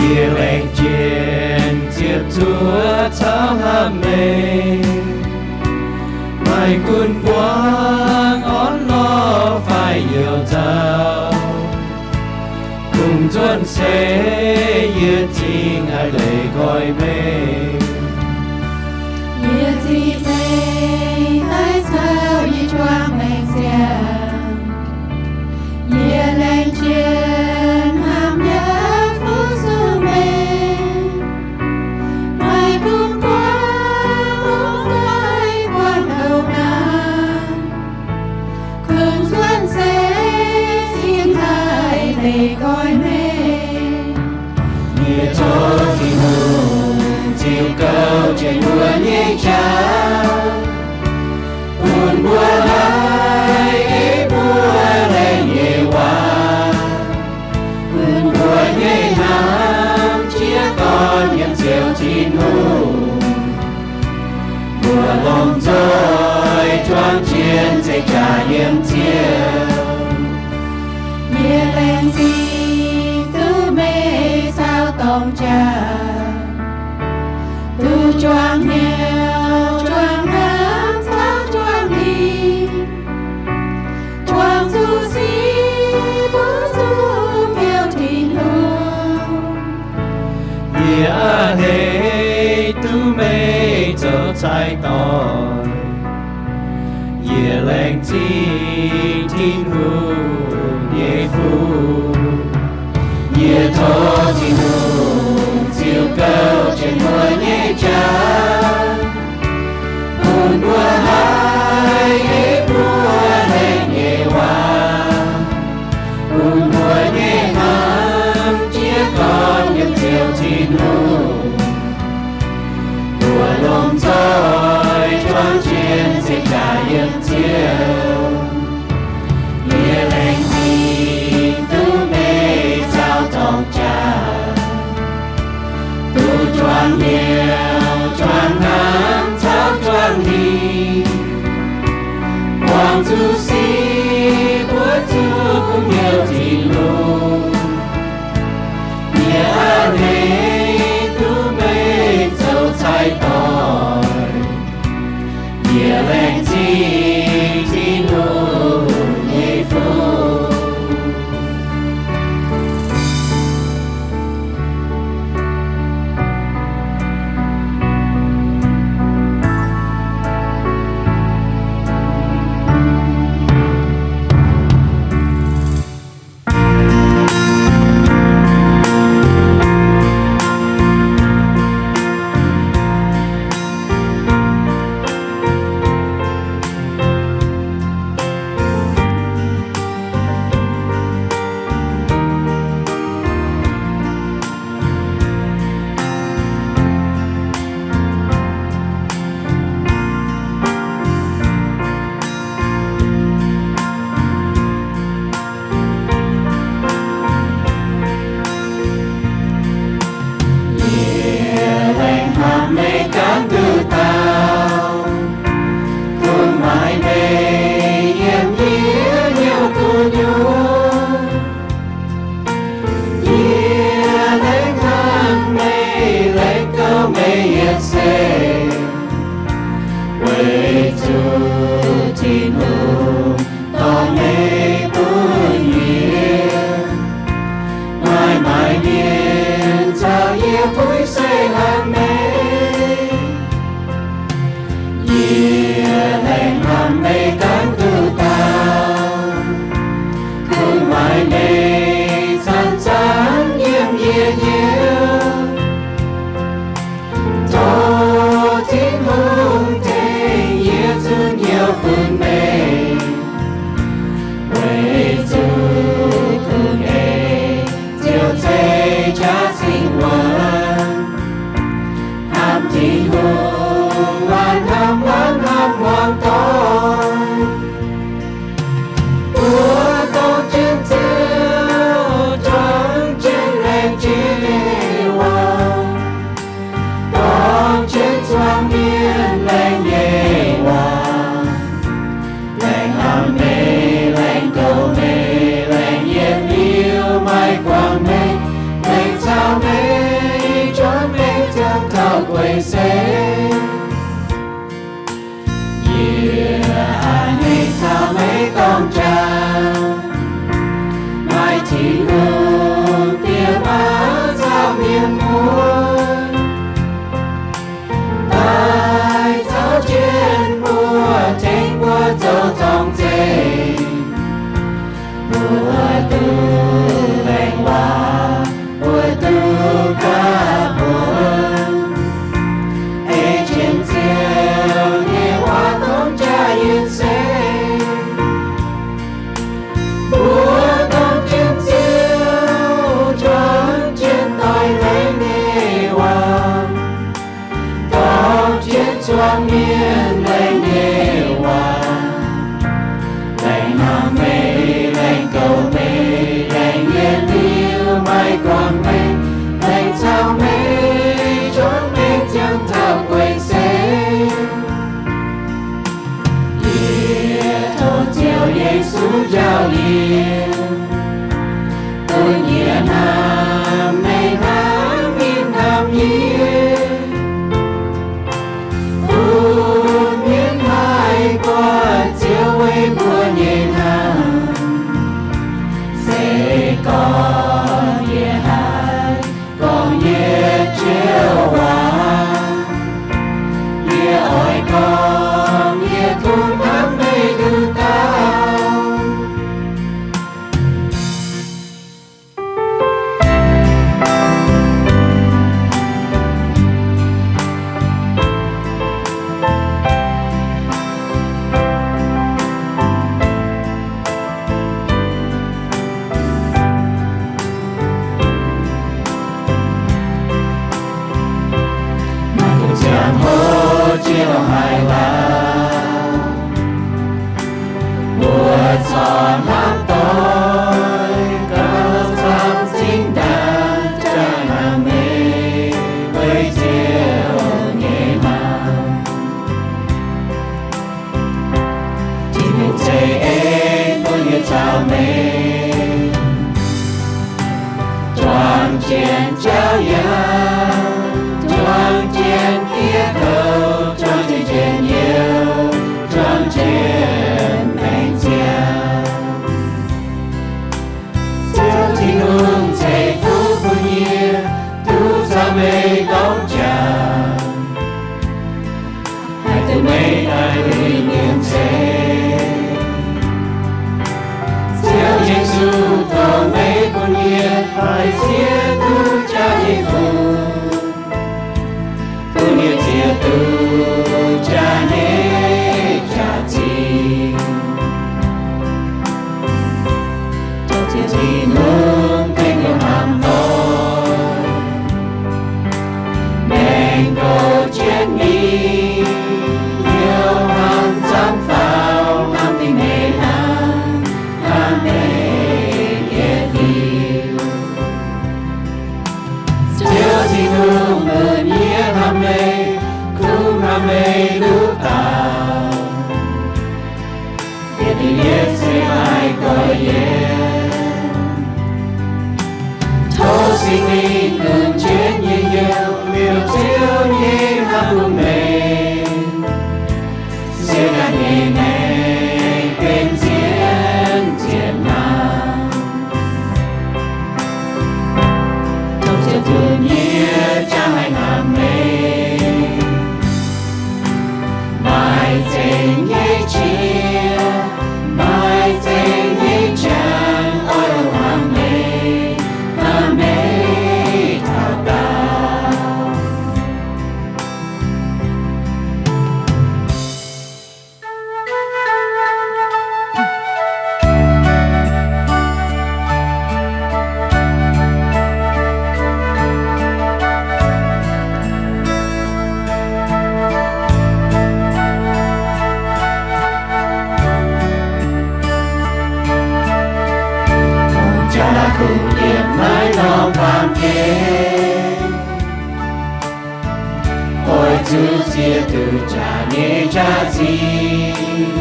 Yie laengz jienv ziepc zuoqv caux hnamv meih, maaih gunv buangv orn lorh fai youc nzauh. Kungx nzuonx se yie zingh haih leih nqoi meih. Yie zingh meih daaih caux yie juangc maengc ziangh. Yie laengz jienv hnamv yaac fu zuqc meih. Maaih gunv buangv orn fai buangv houc naanc, kungx nzuonx se zingh haih leih nqoi meih. Yie tov Tin-Hungh ziux gouv jienv mbuo nyei jaax, bun mbuo haih ei mbuo laengz nyei waac, bun mbuo nyei hnamv jiez gorn yiem Ziouv Tin-Hungh. Mbuo lomh nzoih juangc jienv zeqc jaax yiem Ziouv. Yie laengz zingh duqv meih caux dorngc jaax, duqv juangc hnyouv juangc hnamv caux juangc lingh, juangc zuqc sic buov zuqc Ziouv Tin-Hungh. Yie a'hneiv duqv meih zoux cai doic. Yie laengz zingh Tin-Hungh nyei fu. Yie tov Tin-Hungh ziux gouv jienv mbuo nyei jaax, bun mbuo haih ei mbuo laengz nyei waac, bun mbuo nyei hnamv jiez gorn yiem Ziouv Tin-Hungh. Mbuo lomh nzoih juangc jienv zeqc jaax yiem Ziouv. Yie laengz zingh duqv meih caux dorngc jaax, duqv juangc hnyouv juangc hnamv caux juangc lingh, buangh zuqc sic buov zuqc Ziouv Tin-Hungh. Yie a'hneiv duqv meih zoux cai doic. Yie laengz zingh Tin-Hungh nyei fu. Yie laengz hnamv meih ganh nduqc dauh, kungx maaih meih yiem yie hnyouv gu'nyuoz. Yie laengz hnamv meih, laengz gouv meih yietc seix, weic zuqc Tin-Hungh dorh meih bun yie. Maaih maaiz mienh caux yie puix seix hnamv meih. Yie laengz hnamv meih ganh nduqc dauh, kungx maaih meih zanc-zanc yiem yie hnyouv. Tov Tin-Hungh tengx yie zunc hnyouv bun meih, weic zuqc kungx ei Ziouv ceix jaax cingx wuonx. se, yie a'hneiv caux meih dorng jaax, maaih Tin-Hungh Diex baac caux mienh muoz daaih caux jienv mbuo, tengx mbuo zoux zorng-zeih. Mbuo duqv laengz waac, mbuo duqv gapv mbuo, ei jienv Ziouv nyei waac dorng jaax yiem se. Mbuo dorng jienv Ziouv, dorng jienv doix-leiz nyei waac, dorng jienv zuangx mienh leiz nyei waac, laengz hnamv meih, laengz goux meih, laengz yietc liuz maiv gorngv meih, laengz caux meih, zungv mengh ziangh taux guei se. Yie tov Ziouv Yesu njaaux yie, bun yie hnamv meih hnangv ninh hnamv yie, bun mienh haih buatc Ziouv weic mbuo nyei hnamv. Se gorngv yie haih gorngv yie Ziouv waac, yie oix gorngv yie kungx hnamv meih nduqc dauh. Maiv dungx ziangh hoc jiex longc haic lauh, mbuo corc hnamv doic gauh camv cingx daaih jaa hnamv meih, weic Ziouv nyei hnamv. Tin-Hungh ceix en bun yie caux meih, juang jienv jauv yaac, juang jienv diev kouv, juang jienv njien-youh, juang jienv maengc ziangh. Ziouv Tin-Hungh ceix fuqv bun yie duqv caux meih dorng jaax, haih duqv meih daaih nyiemc nzengc. Ziouv Yesu, tov meih bun yie haih zieqv duqv jaax nyei fun, bun yie zieqv duqv jaax nyei jaax-zinh. Tov Ziouv Tin-Hungh tengx yie hnamv doic, maengx goux jienv mingh, yie hnamv zanc faaux hnamv dingc meih hnangv, hnamv meih yietc liuz. Ziouv Tin-Hungh, bun yie hnamv meih, kungx hnamv meih nduqc dauh, yietc liuz yietc seix maiv goiv yienx. Tov Singx Lingh gumh jienv yie hnyouv liuz Ziouv nyei hnamv bun meih, sienx ganh nyei maengc benx zien zien hnamv. Tov Ziouv bun yie jangx haic hnamv meih, maaih zengc nyei qiex, maaih zengc nyei qangx, oix longc hnamv meih, hnamv meih taux daauh. Jaa kungx yiem naaiv norm baamh gen, oix zuqc zieqc duqv jaax nyei jaax-zinh.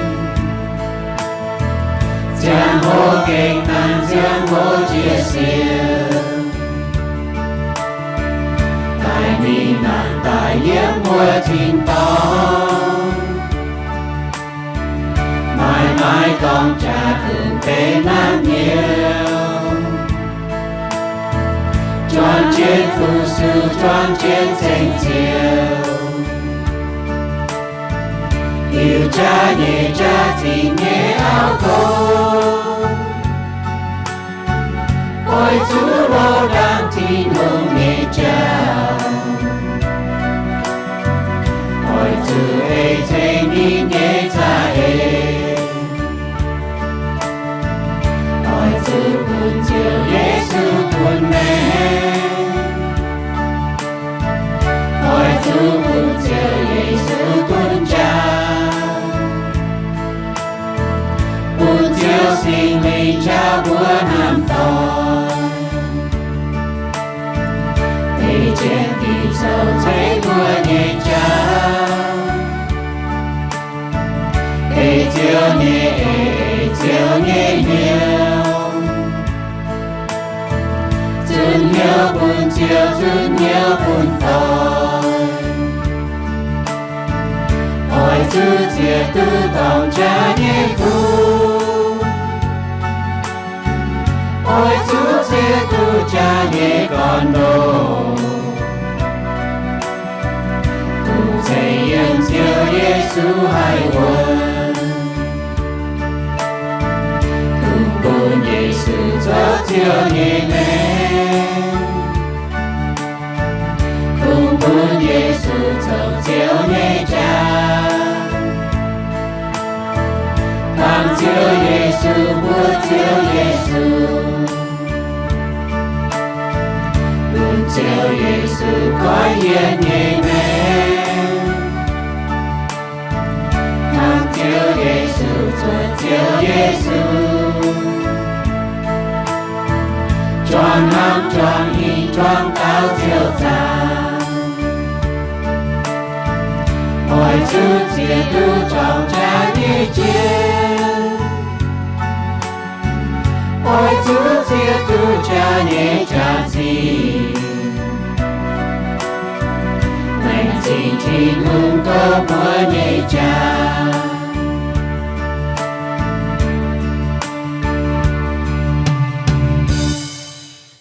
Ziangh hoc gengh naanc, ziangh hoc jiex sienx, daaih mingh naanc daaih yiem mbuo tin-dorngh, maaih maaih dorng jaax lungh benx naaiv hnyouv, juang jienv fu-sux, juang jienv ceng-ziouc, hiuv jaax nyei jaax zinh nyei auv gorx, oix zuqc lorz ndaangc Tin-Hungh nyei jauv, oix zuqc ei ceng ninh nyei za'eix, oix zuqc bun Ziouv Yesu bun maengc, oix zuqc bun Ziouv Yesu bun jaa, bun Ziouv Singx Lingh njaaux mbuo hnamv doic, ei jienv Ging-Sou ceix mbuo nyei jauv, ei Ziouv nyei eix, ei Ziouv nyei hnyouv, zunc hnyouv bun Ziouv, zunc hnyouv bun doic, oix zuqc ziex duqv dorng jaax nyei fuqv, oix zuqc ziex duqv jaax nyei gorn-ndoqv, dongh zeiz yiem Ziouv Yesu haih wuonv, kungx bun Yesu zoux Ziouv nyei maengc, kungx bun Yesu zoux Ziouv nyei jaa, kangx Ziouv Yesu, mbuox Ziouv Yesu, bun Ziouv Yesu goiv yie nyei maengc, kangx Ziouv Yesu, zuotc Ziouv Yesu, juangc hnamv juangc hingh juangc dau Ziouv zaangc, oix zuqc ziex duqv juangc jaax nyei jien, oix zuqc ziex duqv jaax nyei jaax-zinh, laengz zingh Tin-Hungh goux mbuo nyei jaa.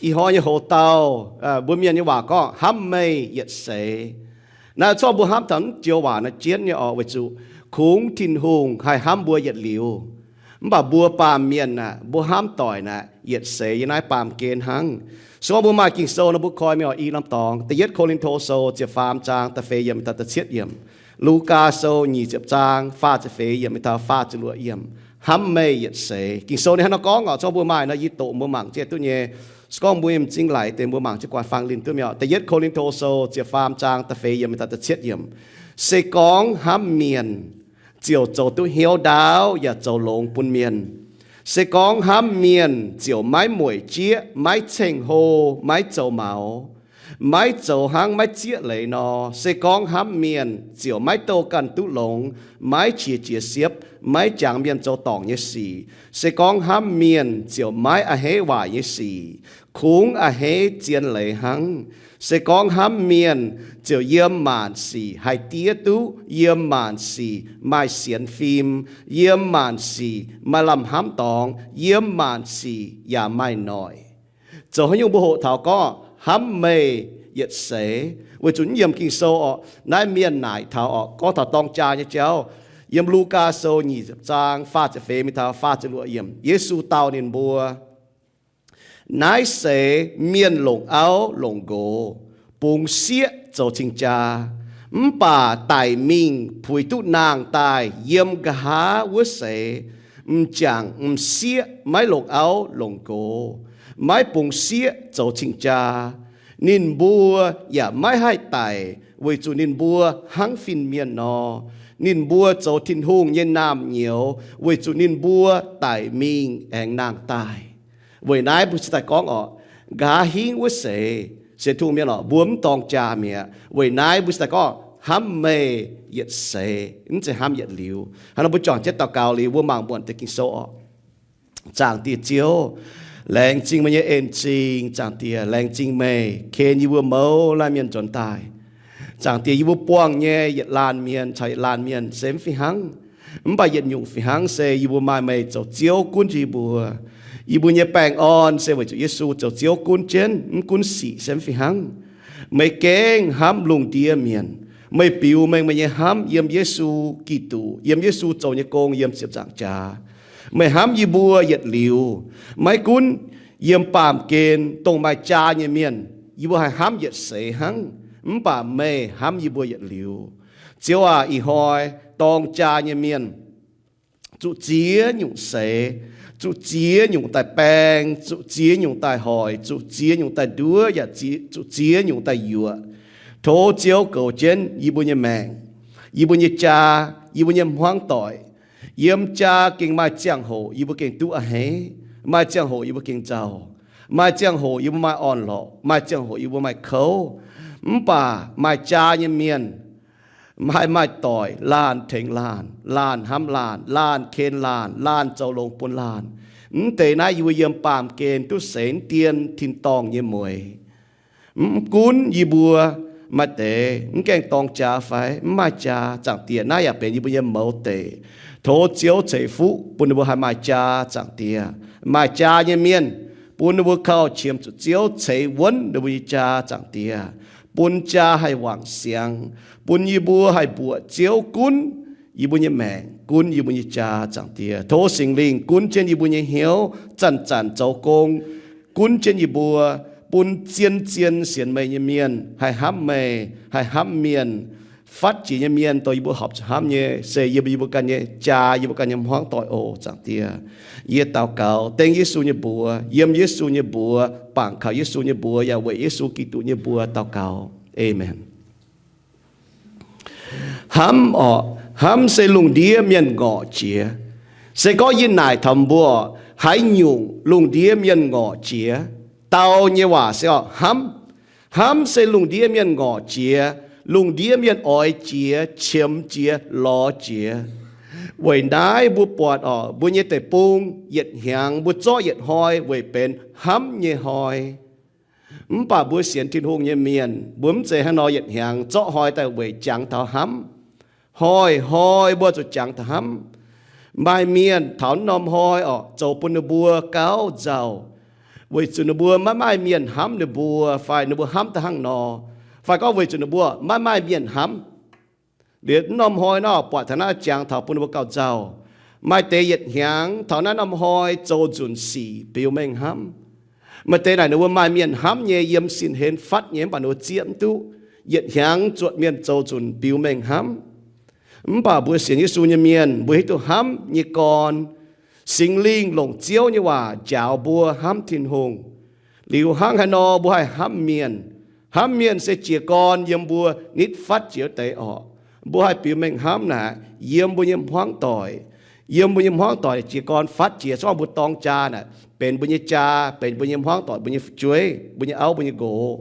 Ih hnoi nyei hoc-dauh, mbuo Mienh nyei waac gorngv hnamv meih yietc seix. Naaiv corc mbuo hnamv taux naaiv joux waac naaiv jienv nyei oc, weic zuqc kungx Tin-Hungh haih hnamv mbuo yietc liuz. Mv baac mbuo baamh mienh aah, mbuo hnamv doic naaic yietc seix yiem naaiv baamh gen hnangv. Se gorngv mbuo maaih Ging-Sou nor mbuo koi mingh oc, i norm dorngx, Da'yietv Ko^lin^to Sou ziepc faam zaang da'feix yiemc mingh taux da'cietv yiemc, Lugaa Sou nyic ziepc zaang faah ziepc feix yiemc mingh taux faah ziepc luoqc yiemc, hnamv meih yietc seix. Ging-Sou ninh hnangv naaiv gorngv oc, se gorngv mbuo maaih nor yie doqc mbuo mangc jienv duqv nyei. Se gorngv mbuo m'zing laic deix mbuo mangc jienv guaax fangx linh duqv mi'aqv. Da'yietv Ko^lin^to Sou ziepc faam zaang da'feix yiemc mingh taux da'cietv yiemc. Se gorngv hnamv mienh, ziouc zoux duqv hnyouv ndaauv yaac zoux longx bun mienh. Se gorngv hnamv mienh, ziouc maiv mueic jieqv, maiv ceng-hlo, maiv zoux maux, maiv zoux hnangv maiv zieqv leiz nor. Se gorngv hnamv mienh, ziouc maiv douh ganh duqv longx, maiv qiex jiez siepv, maiv jangx mienh zoux dorngc nyei sic. Se gorngv hnamv mienh, ziouc maiv a'hneiv waaic nyei sic, kungx a'hneiv zien leiz hnangv. Se gorngv hnamv mienh, ziouc yiem maanc sic haih diev duqv, yiem maanc sic maaih sienx fim, yiem maanc sic maaih lamh hnamv dorngx, yiem maanc sic yaac maaih noic. Zoux haaix nyungc mbuo hoqc taux gorngv hnamv meih yietc seix? Weic zuqc yiem Ging-Sou orqc, naaiv mienh naaic taux orqc, gorngv taux dorng jaa nyei jauv. Yiem Lugaa Sou nyic ziepc zaang faah ziepc feix mingh taux faah ziepc luoqc yiemc, Yesu dau ninh mbuo, naaiv seix mienh longc auv longc nqox, bungx sieqv zoux cing-jaa, mv baac daic mingh puix duqv nangh daaih yiem nqa'haav wuov seix, m'jangc m'sieqv maiv longc auv longc nqox, maiv bungx sieqv zoux cing-jaa, ninh mbuo yaac maiv haih daic, weic zuqc ninh mbuo hnangv fin-mienh nor. Ninh mbuo zoux Tin-Hungh nyei naamh nyouz, weic zuqc ninh mbuo daic mingh aengx nangh daaih. Weic naaiv mbuo cingx daaih gorngv orqc, nqa'haav hingv wuov seix, sienx Tin-Hungh mienh orqc, mbuo mv dorng jaa mi'aqv. Weic naaiv mbuo cingx daaih gorngv hnamv meih yietc seix, mv zeiz hnamv yietc liuz. Hnangv nor mbuo juangc jienv daux gaux liuz, mbuo mangc muonc deix Ging-Sou orqc. Zaangc Diex Ziouv, laengz zingh meih nyei en-zingh. Zaangc Diex, laengz zingh meih ken yie mbuo mouz laanh mienh nzuonx daaih. Zaangc Diex, yie mbuo buangh nyei yietc laanh mienh caux yietc laanh mienh se mv fih hnangv. Mv baac yietc nyungc fih hnangv se yie mbuo maaih meih zoux Ziouv gunv jienv yie mbuo. Yie mbuo nyei baengh orn se weic zuqc Yesu zoux Ziouv gunv jienv, mv gunv sic se mv fih hnangv. Meih gengh hnamv lungh ndiev mienh. Meih biux mengh meih nyei hnamv yiem Yesu Giduc, yiem Yesu zoux nyei gong yiem ziepc nzaangc jaax. Meih hnamv yie mbuo yietc liuz, maiv gunv yiem baamh gen dongh maaih jaa nyei mienh, yie mbuo haih hnamv yietc seix hnangv, mv baac meih hnamv yie mbuo yietc liuz. Ziouv aac, ih hnoi dorng jaa nyei mienh zuqc ziex nyungc seix, zuqc ziex nyungc daaih baeng, zuqc ziex nyungc daaih hoic, zuqc ziex nyungc daaih nduov, yaac zuqc ziex nyungc daaih yuoqc. Tov Ziouv goux jienv yie mbuo nyei maengc, yie mbuo nyei jaa, yie mbuo nyei hmuangv doic. Yiem jaa gengh maaih ziangh hoc yie mbuo gengh duqv a'hneiv, maaih ziangh hoc yie mbuo gengh nzauh, maaih ziangh hoc yie mbuo maaih orn-lorqc, maaih ziangh hoc yie mbuo maaih kouv. Mv baac maaih jaa nyei mienh haih maaih doic, laanh tengx laanh, laanh hnamv laanh, laanh ken laanh, laanh zoux longx bun laanh. Mv deix naaiv yie mbuo yiem baamh gen duqv seix dien tin-dorngh nyei mueiz. Mv gunv yie mbuo maaih deix mv gaengh dorng jaa fai mv maaih jaa, Zaangc Diex, naaiv yaac benx yie mbuo nyei mouz deic. Tov Ziouv ceix fuqv bun ninh mbuo haih maaih jaa, Zaangc Diex. Maaih jaa nyei mienh, bun ninh mbuo kaux qiemx zuqc Ziouv ceix wuonv ninh mbuo nyei jaa, Zaangc Diex, bun jaa haih wangc siangx, bun yie mbuo haih mbuoqc Ziouv gunv yie mbuo nyei maengc, gunv yie mbuo nyei jaa, Zaangc Diex. Tov Singx Lingh gunv jienv yie mbuo nyei hnyouv zanc-zanc zoux gong, gunv jienv yie mbuo, bun zien-zien sienx meih nyei mienh haih hnamv meih, haih hnamv mienh. Fatv jiex nyei mienh dongh yie mbuo horpc zuqc hnamv nyei se yiem yie mbuo ganh nyei jaa, yie mbuo ganh nyei hmuangv doic oc, Zaangc Diex. Yie daux gaux dengv Yesu nyei mbuox, yiem Yesu nyei mbuox, bangc kaux Yesu nyei mbuox, yaac weic Yesu Giduc nyei mbuox daux gaux. Aamen. Hnamv orqc, hnamv se lungh ndiev mienh ngorc jiex. Se gorngv yie naaic taux mbuo, haaix nyungc lungh ndiev mienh ngorc jiex? Dau nyei waac se orqc, hnamv. Hnamv se lungh ndiev mienh ngorc jiex, lungh ndiev mienh oix jiex, qiemx jiex, lorz jiex. Weic naaiv mbuo buatc orqc, mbuo nyei deic-bung yietc hnyangx mbuo zorqv yietc hnoi weic benx hnamv nyei hnoi. Mv baac mbuo sienx Tin-Hungh nyei mienh, mbuo mv zeiz hnangv nor yietc hnyangx zorqv hnoi daaih weic jangx taux hnamv. Hnoi-hnoi mbuo zuqc jangx taux hnamv. Maaih mienh taux norm hnoi orqc, zoux bun ninh mbuo gauh nzauh, weic zuqc ninh mbuo maiv maaih mienh hnamv ninh mbuo, fai ninh mbuo hnamv daaih hnangv nor, fai gorngv weic zuqc ninh mbuo maiv maaih mienh hnamv. Liuz norm hnoi nor buatc taux naaiv jangx taux bun ninh mbuo gauh nzauh. Maaih deix yietc hnyangx taux naaiv norm hnoi zoux nzunc sic biux mengh hnamv. Maaih deix naaic ninh mbuo maaih mienh hnamv nyei, yiem sin hlen fatv nyei, mv baac ninh mbuo zieqv mv duqv. Yietc hnyangx zuotc mienh zoux nzunc biux mengh hnamv. Mv baac mbuo sienx Yesu nyei mienh, mbuo hiuv duqv hnamv nyei gorn, Singx Lingh longc Ziouv nyei waac njaaux mbuo hnamv Tin-Hungh. Liuz hnangv haaix nor mbuo haih hnamv mienh? Hnamv mienh se jiez gorn yiem mbuo nitv fatv jiex wuov deix orqc. Mbuo haih biux mengh hnamv naaic yiem mbuo nyei hmuangv doic, yiem mbuo nyei hmuangv doic jiez gorn fatv jiex, se gorngv mbuo dorng jaa naaic, benx mbuo nyei jaa, benx mbuo nyei hmuangv doic, mbuo nyei fu'jueiv, mbuo nyei auv, mbuo nyei nqox.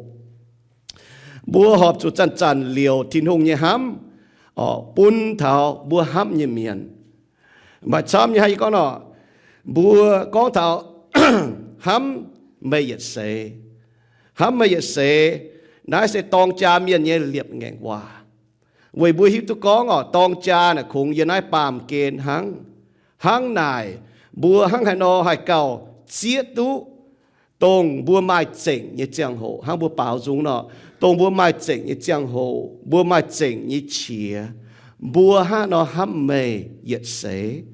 Mbuo horpc zuqc zanc-zanc liouc Tin-Hungh nyei hnamv orqc, bun taux mbuo hnamv nyei mienh. Maaih camv nyei hnangv yie gorngv nor, mbuo gorngv taux hnamv meih yietc seix, hnamv meih yietc seix, naaiv se dorng jaa mienh nyei liepc ngaengc waac. Weic mbuo hiuv duqv gorngv orqc, dorng jaa naaic kungx yiem naaiv baamh gen hnangv. Hnangv naaic, mbuo hnangv haaix nor haih gauh zieqv duqv dongh mbuo maaih zengc nyei ziangh hoc, hnangv mbuo baaux nzung nor, dongh mbuo maaih zengc nyei ziangh hoc, mbuo maaih zengc nyei qiex, mbuo hnangv nor hnamv meih yietc seix.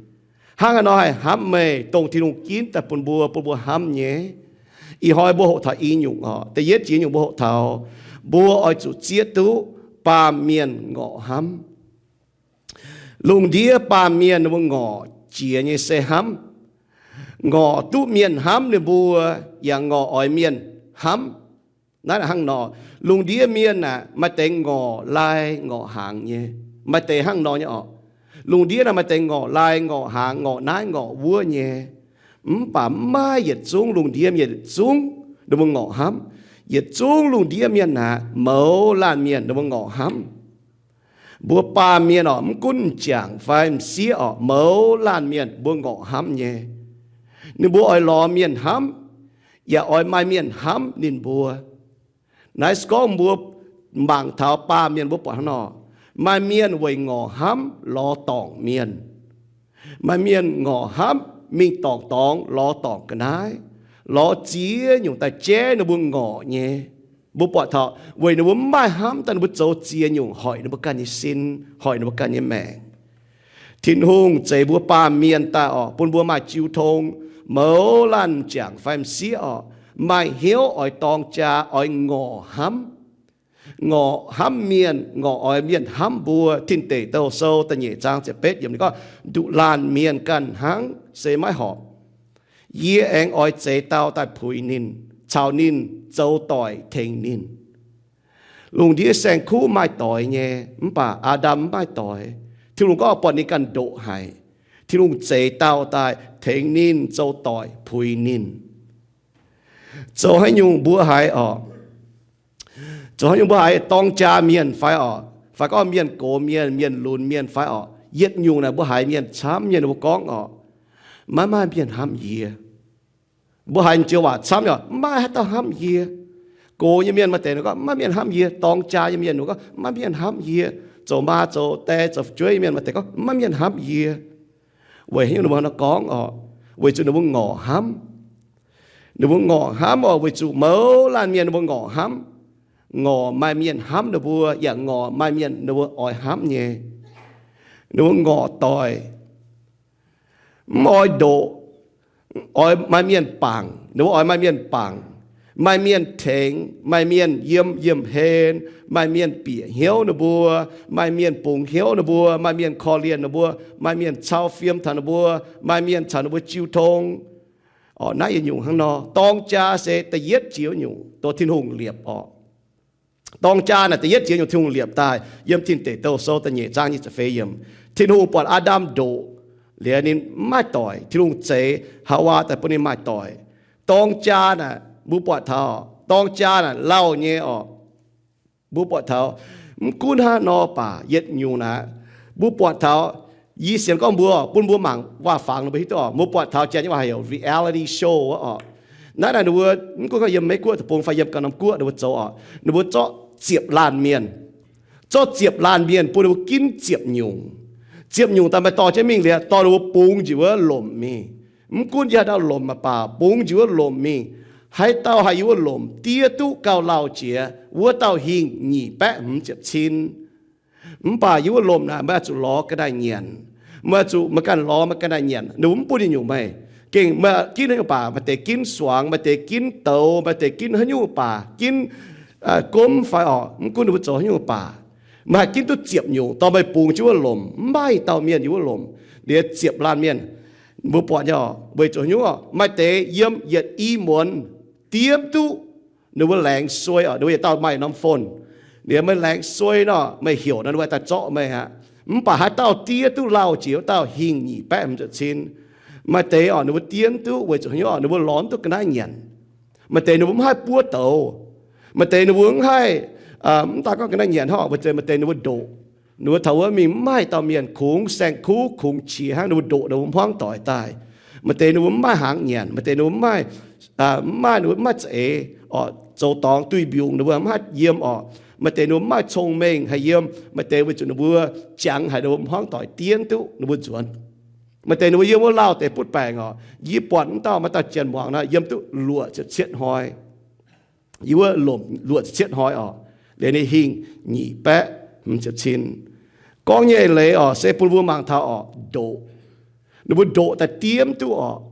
Hnangv haaix nor haih hnamv meih, dongh Tin-Hungh ginv daaih bun mbuo, bun mbuo hnamv nyei? Ih hnoi mbuo hoqc taux i nyungc orqc. Da'yietv jiex nyungc mbuo hoqc taux, mbuo oix zuqc zieqv duqv baamh mienh ngorc hnamv. Lungh ndiev baamh mienh ninh mbuo ngorc jiex nyei se hnamv. Ngorc duqv mienh hnamv ninh mbuo, yaac ngorc oix mienh hnamv. Naaiv hnangv nor, lungh ndiev mienh aeqv, maaih deix ngorc lai ngorc hnaangx nyei. Maaih deix hnangv nor nyei orqc. Lungh ndiev naaiv maaih deix ngorc lai ngorc hnaangx, ngorc naaiv ngorc wuov nyei. Mv baac mv maaih yietc zungv lungh ndiev, yietc zungv ninh mbuo ngorc hnamv. Yietc zungv lungh ndiev mienh aeqv, mouz laanh mienh ninh mbuo ngorc hnamv. Mbuo baamh mienh orqc, mv gunv m'jangc fai m'sieqv orqc, mouz laanh mienh mbuo ngorc hnamv nyei. Ninh mbuo oix lorz mienh hnamv, yaac oix maaih mienh hnamv ninh mbuo. Naaiv se gorngv mbuo mangc taux baamh mienh mbuo buatc hnangv nor, maaih mienh weic ngorc hnamv lorz dorngc mienh. Maaih mienh ngorc hnamv mingh dorngc dorngx lorz dorngc ga'naaiv, lorz ziex nyungc daaih jaiv ninh mbuo ngorc nyei. Mbuo buatc taux weic ninh mbuo mv maaih hnamv daaih ninh mbuo zoux ziex nyungc hoic ninh mbuo ganh nyei sin, hoic ninh mbuo ganh nyei maengc. Tin-Hungh zeix mbuo baamh mienh daaih orqc, bun mbuo maaih jiu tong, mouz laanh m'jangc fai m'sieqv orqc, maaih hnyouv oix dorng jaa, oix ngorc hnamv. Ngorc hnamv mienh, ngorc oix mienh hnamv mbuo. Tin Deic Douh Sou da'nyeic zaang ziepc betv yiemc ninh gorngv, nduqc laanh mienh ganh hnangv se maiv horpc. Yie aengx oix zeix dauh daaih puix ninh, caux ninh zoux doic tengx ninh. Lungh ndiev saeng-kuv maaih doix nyei, mv baac Aa^ndam mv maaih doix. Tin-Hungh gorngv buatc ninh ganh ndoqc haic. Tin-Hungh zeix dauh daaih tengx ninh, zoux doic puix ninh. Zoux haaix nyungc mbuo haiz orqc? Zoux haaix nyungc mbuo haiz dorng jaa mienh fai orqc? Fai gorngv mienh gox mienh, mienh lunx mienh fai orqc? Yietc nyungc naaic mbuo haiz mienh camv nyei, ninh mbuo gorngv orqc, maiv maaih mienh hnamv yie. Mbuo haiz joux waac camv nyei, maiv maaih haaix dauh hnamv yie. Gox nyei mienh maaih deix ninh gorngv, maiv maaih mienh hnamv yie. Dorng jaa nyei mienh ninh gorngv, maiv maaih mienh hnamv yie. Zoux maa zoux die zoux fu'jueiv nyei mienh maaih deix gorngv, maiv maaih mienh hnamv yie. Weic haaix nyungc ninh mbuo nor gorngv orqc? Weic zuqc ninh mbuo ngorc hnamv. Ninh mbuo ngorc hnamv orqc, weic zuqc mouz laanh mienh ninh mbuo ngorc hnamv. Ngorc maaih mienh hnamv ninh mbuo, yaac ngorc maaih mienh ninh mbuo oix hnamv nyei. Ninh mbuo ngorc doic, mv oix ndoqc, oix maaih mienh bangc, ninh mbuo oix maaih mienh bangc, maaih mienh tengx, maaih mienh yiem yiemh hlen, maaih mienh bieqc hnyouv ninh mbuo, maaih mienh bungx hnyouv ninh mbuo, maaih mienh korv-lienh ninh mbuo, maaih mienh cau fiem taux ninh mbuo, maaih mienh caux ninh mbuo jiu tong. Orqc, naaiv yietc nyungc hnangv nor. Dorng jaa se da'yietv jiex nyungc, dongh Tin-Hungh liepc orqc. Dorng jaa naaic da'yietv jiex nyungc Tin-Hungh liepc daaih, yiem Tin Deic Douh Sou da'nyeic zaang nyic ziepc feix yiemc. Tin-Hungh buatc Aa^ndam ndoqc liuz ninh mv maaih doic, Tin-Hungh zeix Haawaa daaih bun ninh maaih doic. Dorng jaa naaic mbuo buatc taux, dorng jaa naaic lauh nyei orqc. Mbuo buatc taux, mv gunv hnangv nor baac yietc nyungc naaic, mbuo buatc taux, yie sienx gorngv mbuo, bun mbuo mangc waac-fangx ninh mbuo hiuv duqv orqc. Mbuo buatc taux janx nyei waac heuc reality show orqc. Naaiv naaic ninh mbuo, mv gunv gorngv yiem Meiv-Guoqv deic-bung fai yiem ganh norm guoqv ninh mbuo zoux orqc, ninh mbuo zorqv ziepc laanh mienh, zorqv ziepc laanh mienh bun ninh mbuo ginv ziepc nyungc. Ziepc nyungc daaih maaih dorh jienv mingh liuz, dorh ninh mbuo bungx njiec wuov lomc mingh. Mv gunv yie haaix dauh lomc mv baac bungx njiec wuov lomc mingh. Haaix dauh haih yiem wuov lomc diev duqv gauh lauh jiex, wuov dauh hingh nyic baeqv hmz ziepc cin. Mv baac yiem wuov lomc naaic meih oix zuqc lorz ga'naaiv nyanc. Meih oix zuqc meih ganh lorz meih ga'naaiv nyanc, ninh mbuo mv bun nyungc meih. Gengh meih ginv haaix nyungc baac, maaih deix ginv suangx, maaih deix ginv douz, maaih deix ginv haaix nyungc baac, ginv gomv fai orqc, mv gunv ninh mbuo zoux haaix nyungc baac, meih haih ginv duqv ziepc nyungc dorh meih bungx jienv wuov lomc. Mv maaih dauh mienh yiem wuov lomc, liuz ziepc laanh mienh, mbuo buatc nyei orqc, weic zuqc haaix nyungc orqc, maaih deix yiem yietc i muonz diemv duqv ninh mbuo laengz suei orqc, ninh mbuo yietc dauh maaih norm phone. Liuz meih laengz suei nor, meih heuc nor, ninh mbuo daaih zorqv meih aqv. Mv baac haaix dauh diev duqv lauh jiex, wuov dauh hingh nyic baeqv hmz ziepc cin. Maaih deix orqc, ninh mbuo diev duqv weic zuqc haaix nyungc orqc, ninh mbuo lorz duqv ga'naaiv nyanc. Maaih deix ninh mbuo mv haih buov douz. Maaih deix ninh mbuo mv haih, mv daan gorngv ga'naaiv nyanc hnangv, maaih deix ninh mbuo ndoqc. Ninh mbuo taux wuov mingh mv maaih dauh mienh, kungx saeng-kuv kungx qiex hnangv, ninh mbuo ndoqc ninh mbuo hmuangv doic daaih. Maaih deix ninh mbuo mv maaih hnaangx nyanc, maaih deix ninh mbuo mv maaih, mv maaih, ninh mbuo mv maaih za'eix orqc, zoux dorngx duih mbiungc ninh mbuo mv haih yiem orqc. Maaih deix ninh mbuo mv maaih cong-mengh haih yiem. Maaih deix weic zuqc ninh mbuo jangx haic ninh mbuo hmuangv doic diev duqv ninh mbuo nzuonx. Maaih deix ninh mbuo yiem wuov lauh deix butv baengc orqc. Yie buatc mv dauh, maaih dauh janx muangx nor, yiem duqv luoqc ziepc cietv hnoi. Yiem wuov lomc luoqc ziepc cietv hnoi orqc, liuz ninh hingh nyic baeqv hmz ziepc cin. Gorngv nyei leiz orqc, se bun mbuo mangc taux orqc, ndoqc. Ninh mbuo ndoqc daaih diemv duqv orqc.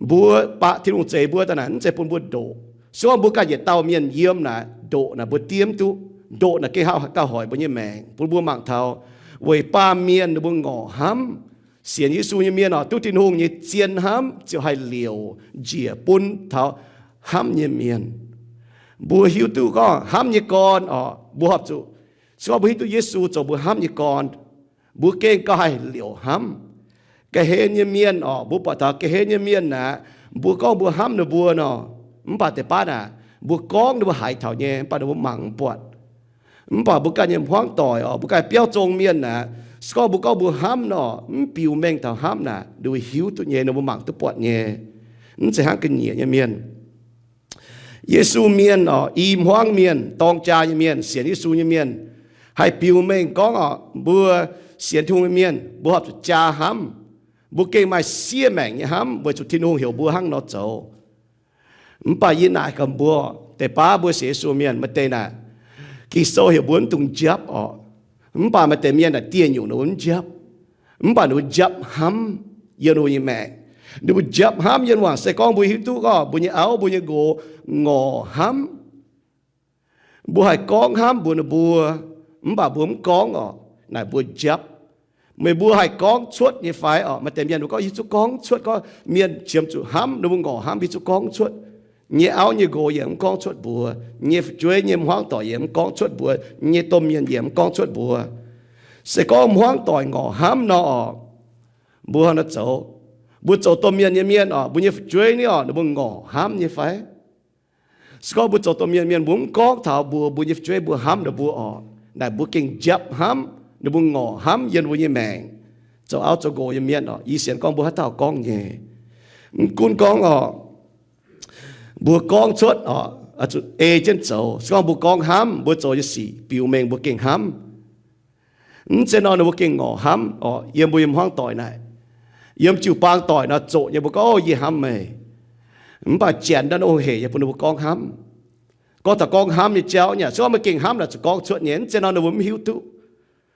Mbuo baac Tin-Hungh zeix mbuo daaih naaic mv zeiz bun mbuo ndoqc. Se gorngv mbuo ganh yietc dauh mienh yiem naaic, ndoqc naaic mbuo diemv duqv. Ndoqc naaic gengh haih gauh hoic mbuo nyei maengc, bun mbuo mangc taux weic baamh mienh ninh mbuo ngorc hnamv. Sienx Yesu nyei mienh orqc, duqv Tin-Hungh nyei zien hnamv ziouc haih liouc njiec bun taux hnamv nyei mienh. Mbuo hiuv duqv gorngv hnamv nyei gorn orqc, mbuo horpc zuqc, se gorngv mbuo hiuv duqv Yesu zoux mbuo hnamv nyei gorn, mbuo gengh gauh haih liouc hnamv. Ga'hlen nyei mienh orqc, mbuo buatc taux ga'hlen nyei mienh naaic, mbuo gorngv mbuo hnamv ninh mbuo nor, mv baac deix baav naaic, mbuo gorngv ninh mbuo haiz taux nyei, mv baac ninh mbuo mangc mv buatc. Mv baac mbuo ganh nyei hmuangv doic orqc, mbuo ganh biauv zong mienh naaic, se gorngv mbuo gorngv mbuo hnamv nor, mv biux mengh taux hnamv naaic, ninh mbuo hiuv duqv nyei, ninh mbuo mangc duqv buatc nyei. Mv zeiz hnangv ga'nyiec nyei mienh. Yesu mienh oc, i hmuangv mienh, dorng jaa nyei mienh, sienx Yesu nyei mienh, haih biux mengh gorngv oc, mbuo sienx Tin-Hungh nyei mienh, mbuo horpc zuqc jaa hnamv. Mbuo gengh maaih siev maengc nyei hnamv weic zuqc Tin-Hungh heuc mbuo hnangv nor zoux. Mv baac yie naaic gaax mbuo, deix baav mbuo sienx Yesu mienh maaih deix naaic, Ging-Sou heuc mbuo mv dungx njapv oc. Mv baac maaih deix mienh naaic dieh nyungc ninh mbuo mv njapv. Mv baac ninh mbuo njapv hnamv yiem ninh mbuo nyei maengc. Ninh mbuo njapv hnamv yiem wangc se gorngv mbuo hiuv duqv gorngv mbuo nyei auv, mbuo nyei nqox ngorc hnamv. Mbuo haih gorngv hnamv mbuox ninh mbuo, mv baac mbuo mv gorngv oc, naaic mbuo njapv. Meih mbuo haih gorngv cuotv nyei fai oc? Maaih deix mienh mbuo gorngv, Yie zungv gorngv cuotv. Gorngv mienh qiemx zuqc hnamv, ninh mbuo ngorc hnamv, yie zungv gorngv cuotv. Nyei auv nyei nqox yaac mv gorngv cuotv mbuox. Nyei fu'jueiv nyei hmuangv doic yaac mv gorngv cuotv mbuox. Nyei domh mienh yaac mv gorngv cuotv mbuox. Se gorngv hmuangv doic ngorc hnamv nor oc, mbuo nor zoux, mbuo zoux domh mienh nyei mienh oc, mbuo nyei fu'jueiv ni oc, ninh mbuo ngorc hnamv nyei fai? Se gorngv mbuo zoux domh mienh mienh, mbuo mv gorngv taux mbuox mbuo nyei fu'jueiv mbuo hnamv ninh mbuo oc, naaic mbuo gengh njapv hnamv, ninh mbuo ngorc hnamv yiem mbuo nyei maengc. Zoux auv zoux nqox nyei mienh oc, yie sienx gorngv mbuo haaix dauh gorngv nyei. Mv gunv gorngv oc, mbuo gorngv cuotv oc, zuqc ei jienv zoux. Se gorngv mbuo gorngv hnamv, mbuo zoux nyei sic biux mengh mbuo gengh hnamv. Mv zeiz nor ninh mbuo gengh ngorc hnamv oc, yiem mbuo nyei hmuangv doic naaic, yiem jiu-baang doic nor zoqc nyei mbuo gorngv, O, yie hnamv meih. Mv baac janx daaih hungh hec nyei bun ninh mbuo gorngv hnamv. Gorngv taux gorngv hnamv nyei jauv nyei, se gorngv meih gengh hnamv naaic zuqc gorngv cuotv nyei. Mv zeiz nor ninh mbuo mv hiuv duqv.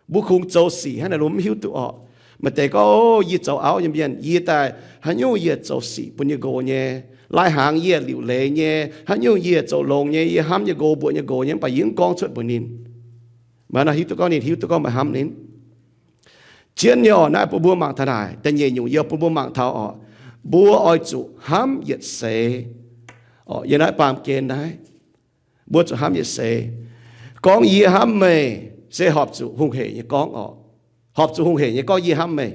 Mbuo kungx zoux sic hnangv naaic ninh mbuo mv hiuv duqv oc. Maaih deix gorngv, O, yie zoux auv nyei mienh, yie daaih haaix nyungc yie zoux sic bun yie nqox nyei. Lai-hnaangx yie liuc leiz nyei, haaix nyungc yie zoux longx nyei, yie hnamv yie nqox, mbuoqc yie nqox nyei, mv baac yie mv gorngv cuotv mbuox ninh. Maaih nor hiuv duqv gorngv ninh hiuv duqv gorngv meih hnamv ninh. Jienv nyei oc, naaiv bun mbuo mangc taux naaic, da'nyeic nyungc yie bun mbuo mangc taux oc, mbuo oix zuqc hnamv yietc seix. Oc, yiem naaiv baamh gen naaiv, mbuo zuqc hnamv yietc seix. Gorngv yie hnamv meih se horpc zuqc hungh hec nyei gorngv oc. Horpc zuqc hungh hec nyei gorngv yie hnamv meih.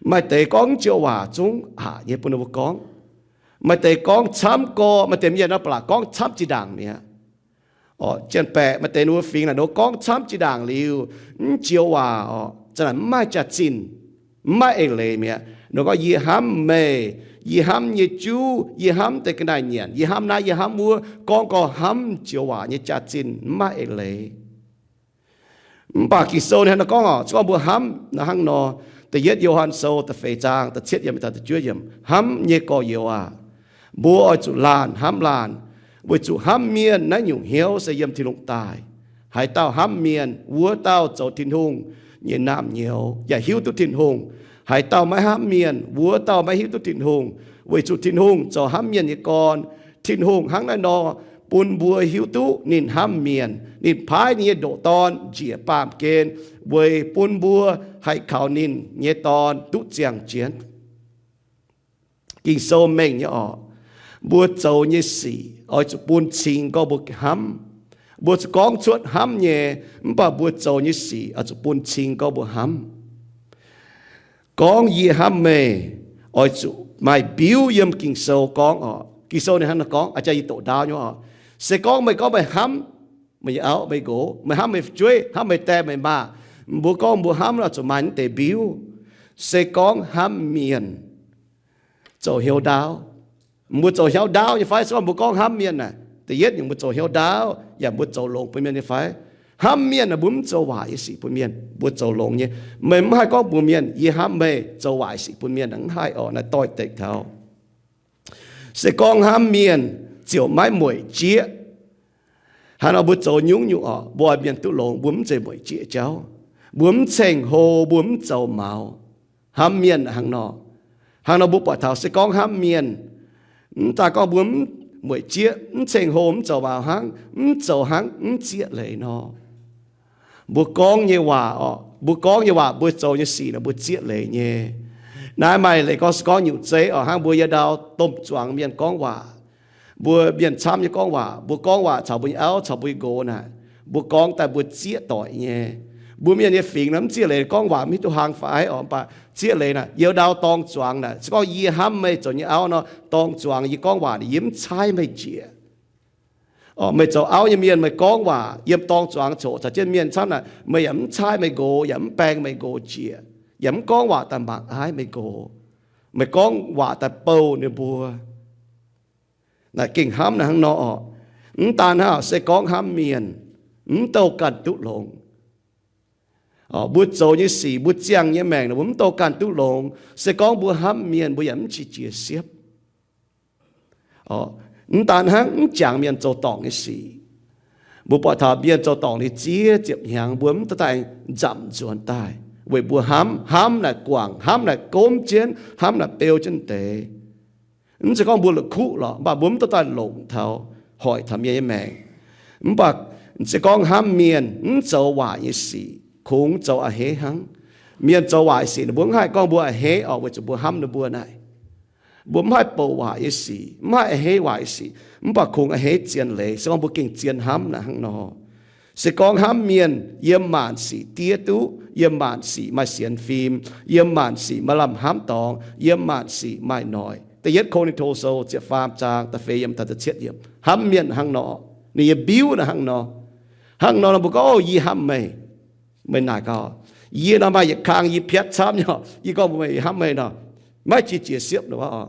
Maaih deix gorngv joux waac zungv aqc nyei bun ninh mbuo gorngv. Maaih deix gorngv camv gorx, maaih deix mienh nor ba'laqc gorngv camv jiex ndaangc mi'aqv. Oc, janx-baeqc maaih deix ninh mbuo fingx naaic, ninh mbuo gorngv camv jiex ndaangc liuz, mv joux waac oc, za'naaic mv maaih jaax-zinh, mv maaih eix leiz mi'aqv. Ninh gorngv, Yie hnamv meih, yie hnamv nyei juv, yie hnamv deix ga'naaiv nyanc, yie hnamv naaiv, yie hnamv wuov, gorngv gau hnamv joux waac nyei jaax-zinh mv maaih eix leiz. Mv baac Ging-Sou ninh hnangv nor gorngv oc, se gorngv mbuo hnamv naaiv hnangv nor, da'yietv Yo^han Sou da'feix zaang da'cietv yiemc taux da'juov yiemc, Hnamv nyei gorx-youz aac, mbuo oix zuqc laanh hnamv laanh, weic zuqc hnamv mienh naaiv nyungc hnyouv se yiem Tin-Hungh daaih. Haaix dauh hnamv mienh, wuov dauh zoux Tin-Hungh nyei naamh nyouz yaac hiuv duqv Tin-Hungh. Haaix dauh maiv hnamv mienh, wuov dauh maiv hiuv duqv Tin-Hungh, weic zuqc Tin-Hungh zoux hnamv mienh nyei gorn. Tin-Hungh hnangv naaiv nor bun mbuo hiuv duqv ninh hnamv mienh. Ninh paaiv ninh nyei ndoqc Dorn njiec baamh gen weic bun mbuo haih kaux ninh nyei Dorn duqv ziangh jienv. Ging-Sou mengh nyei oc, mbuo zoux nyei sic oix zuqc bun cing gorngv mbuo hnamv. Mbuo zuqc gorngv cuotv hnamv nyei, mv baac mbuo zoux nyei sic oix zuqc bun cing gorngv mbuo hnamv. Gorngv yie hnamv meih oix zuqc maaih mbiuv yiem Ging-Sou gorngv oc. Ging-Sou ninh hnangv naaiv gorngv, aa, jaax yie doqc ndaauv nyei oc. Se gorngv meih gorngv meih hnamv meih nyei auv, meih nqox, meih hnamv meih fu'jueiv, hnamv meih die meih maa, mbuo gorngv mbuo hnamv oix zuqc maaih naaiv deix mbiuv. Se gorngv hnamv mienh zoux hnyouv ndaauv. Mbuo zoux hnyouv ndaauv nyei fai? Se gorngv mbuo gorngv hnamv mienh naaic, da'yietv nyungc mbuo zoux hnyouv ndaauv yaac mbuo zoux longx bun mienh nyei fai? Hnamv mienh naaic mbuo mv zoux waaic nyei sic bun mienh, mbuo zoux longx nyei. Meih mv haih gorngv mbuox mienh, Yie hnamv meih, zoux waaic sic bun mienh, mv haih oc. Naaiv doix-dekc taux se gorngv hnamv mienh ziouc maiv mueic jieqv. Hnangv nor mbuo zoux nyungc-nyungc oc, mbuo oix mienh duqv longx, mbuo mv zeiz mueic jieqv jauv. Mbuo mv ceng-hlo, mbuo mv zoux maux. Hnamv mienh hnangv nor. Hnangv nor mbuo buatc taux se gorngv hnamv mienh, mv daaih gorngv mbuo mv mueic jieqv, mv ceng-hlo, mv zoux maux hnangv, mv zoux hnangv mv zieqv leiz nor. Mbuo gorngv nyei waac oc, mbuo gorngv nyei waac, mbuo zoux nyei sic naaic mbuo zieqv leiz nyei. Naaiv maaih leiz gorngv se gorngv nyungc zeiv oc, hnangv mbuo yiem ndau domh zuangx mienh gorngv waac, mbuo mienh camv nyei gorngv waac, mbuo gorngv waac caux mbuo nyei auv caux mbuo nyei nqox naaic, mbuo gorngv daaih mbuo zieqv doic nyei. Mbuo mienh nyei fingx naaic mv zieqv leiz gorngv waac mv hiuv duqv hlang fai oc, mv baac zieqv leiz naaic yiem ndau dorng zuangx naaic, se gorngv yie hnamv meih zoux nyei auv nor, dorng zuangx yie gorngv waac naaic yie mv caaiv meih njiec. Oc, meih zoux auv nyei mienh meih gorngv waac yiem dorng zuangx coqc caux jienv mienh camv naaic, meih yaac mv caaiv meih nqox, yaac mv baeng meih nqox njiec, yaac mv gorngv waac daaih mangc aiv meih nqox. Meih gorngv waac daaih bouh ninh mbuo. Naaic gengh hnamv naaiv hnangv nor oc. Mv daan hnangv, se gorngv hnamv mienh, mv douh ganh duqv longx. Mbuo zoux nyei sic, mbuo ziangh nyei maengc, mbuo mv douh ganh duqv longx. Se gorngv mbuo hnamv mienh, mbuo yaac mv qiex jiez siepv. Mv daan hnangv, mv jangx mienh zoux dorngc nyei sic. Mbuo buatc taux mienh zoux dorngc liuz ziex ziepc hnyangx, mbuo mv dorh daaih nzamc nzuonx daaih, weic mbuo hnamv, hnamv naaic guangc, hnamv naaic gomv jienv, hnamv naaic beu jienv deix. Mv zeiz gorngv mbuo la'kuqv lorqc, mv baac mbuo mv dorh daaih longc taux, hoic taux mienh nyei maengc. Mv baac se gorngv hnamv mienh, mv zoux waaic nyei sic, kungx zoux a'hneiv hnangv. Mienh zoux waaic sic, ninh mbuo mv haih gorngv mbuo a'hneiv oc, weic zuqc mbuo hnamv ninh mbuo naaic. Mbuo mv haih bouc waaic nyei sic, mv haih a'hneiv waaic nyei sic, mv baac kungx a'hneiv zien leiz, se gorngv mbuo gengh zien hnamv naaic hnangv nor. Se gorngv hnamv mienh, yiem maanc sic diev duqv, yiem maanc sic maaih sienx fim, yiem maanc sic maaih lamh hnamv dorngx, yiem maanc sic maaih noic. Da'yietv Ko^lin^to Sou ziepc faam zaang da'feix yiemc taux da'cietv yiemc. Hnamv mienh hnangv nor, ninh nyei mbiuv naaic hnangv nor. Hnangv nor, mbuo gorngv, O, yie hnamv meih. Meih naaic gaax, yie nor maaih yietc kang yie piatv camv nyei, yie gorngv mbuox meih yie hnamv meih nor, maiv qiex jiez siepv nor.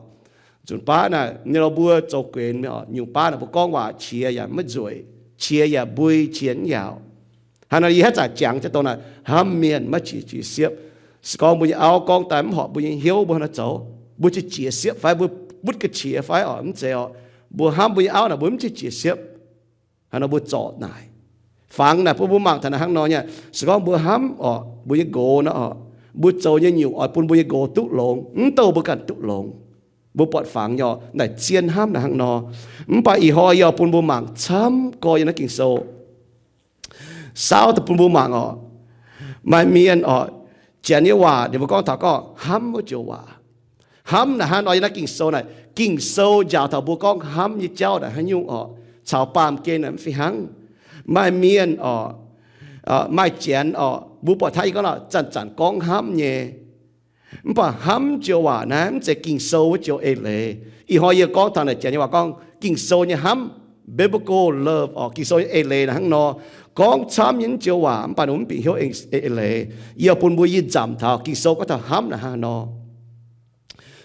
Nzunc baav naaic, ninh mbuo zoux guenx, nyungc baav naaic mbuo gorngv waac qiex yaac maiv nzueic, qiex yaac mbui, qiex mv yaauc. Hnangv nor yie haaix zanc jangx jienv dongh naaic, hnamv mienh maiv qiex jiez siepv. Se gorngv mbuo nyei auv gorngv daaih mv horpc mbuo nyei hnyouv, mbuo hnangv nor zoux, mbuo qiex jiez siepv fai mbuo butv ga'qiex fai oc, mv zeiz oc. Mbuo hnamv mbuo nyei auv naaic mbuo mv qiex jiez siepv. Hnangv nor mbuo zorc naaic, fangx naaic bun mbuo mangc taux naaic hnangv nor nyei. Se gorngv mbuo hnamv oc, mbuo nyei nqox nor oc, mbuo zoux nyei nyungc oix bun mbuo nyei nqox duqv longx, mv douh mbuo ganh duqv longx. Mbuo buatc fangx nyei oc, naaic zien hnamv naaic hnangv nor. Mv baac ih hnoi yie oix bun mbuo mangc camv gorx yiem naaiv Ging-Sou. Saauv daaih bun mbuo mangc oc. Maaih mienh oc, janx nyei waac ninh mbuo gorngv taux gorngv hnamv wuov joux waac. Hnamv naaic hnangv nor yiem naaiv Ging-Sou naaic, Ging-Sou njaaux taux mbuo gorngv hnamv nyei jauv naaic haaix nyungc oc, caux baamh gen naaic mv fih hnangv. Maaih mienh oc, maaih janx oc, mbuo buatc taav yie gorngv zanc-zanc gorngv hnamv nyei. Mv baac hnamv joux waac naaiv mv zeiz Ging-Sou wuov joux eix leiz. Ih hnoi yie gorngv taux naaic janx nyei waac gorngv Ging-Sou nyei hnamv, biblical love oc, Ging-Sou nyei eix leiz naaic hnangv nor. Gorngv camv nyei joux waac mv baac ninh mv bieqc hnyouv eix leiz. Yie bun mbuo yie nzamc taux Ging-Sou gorngv taux hnamv naaic hnangv nor.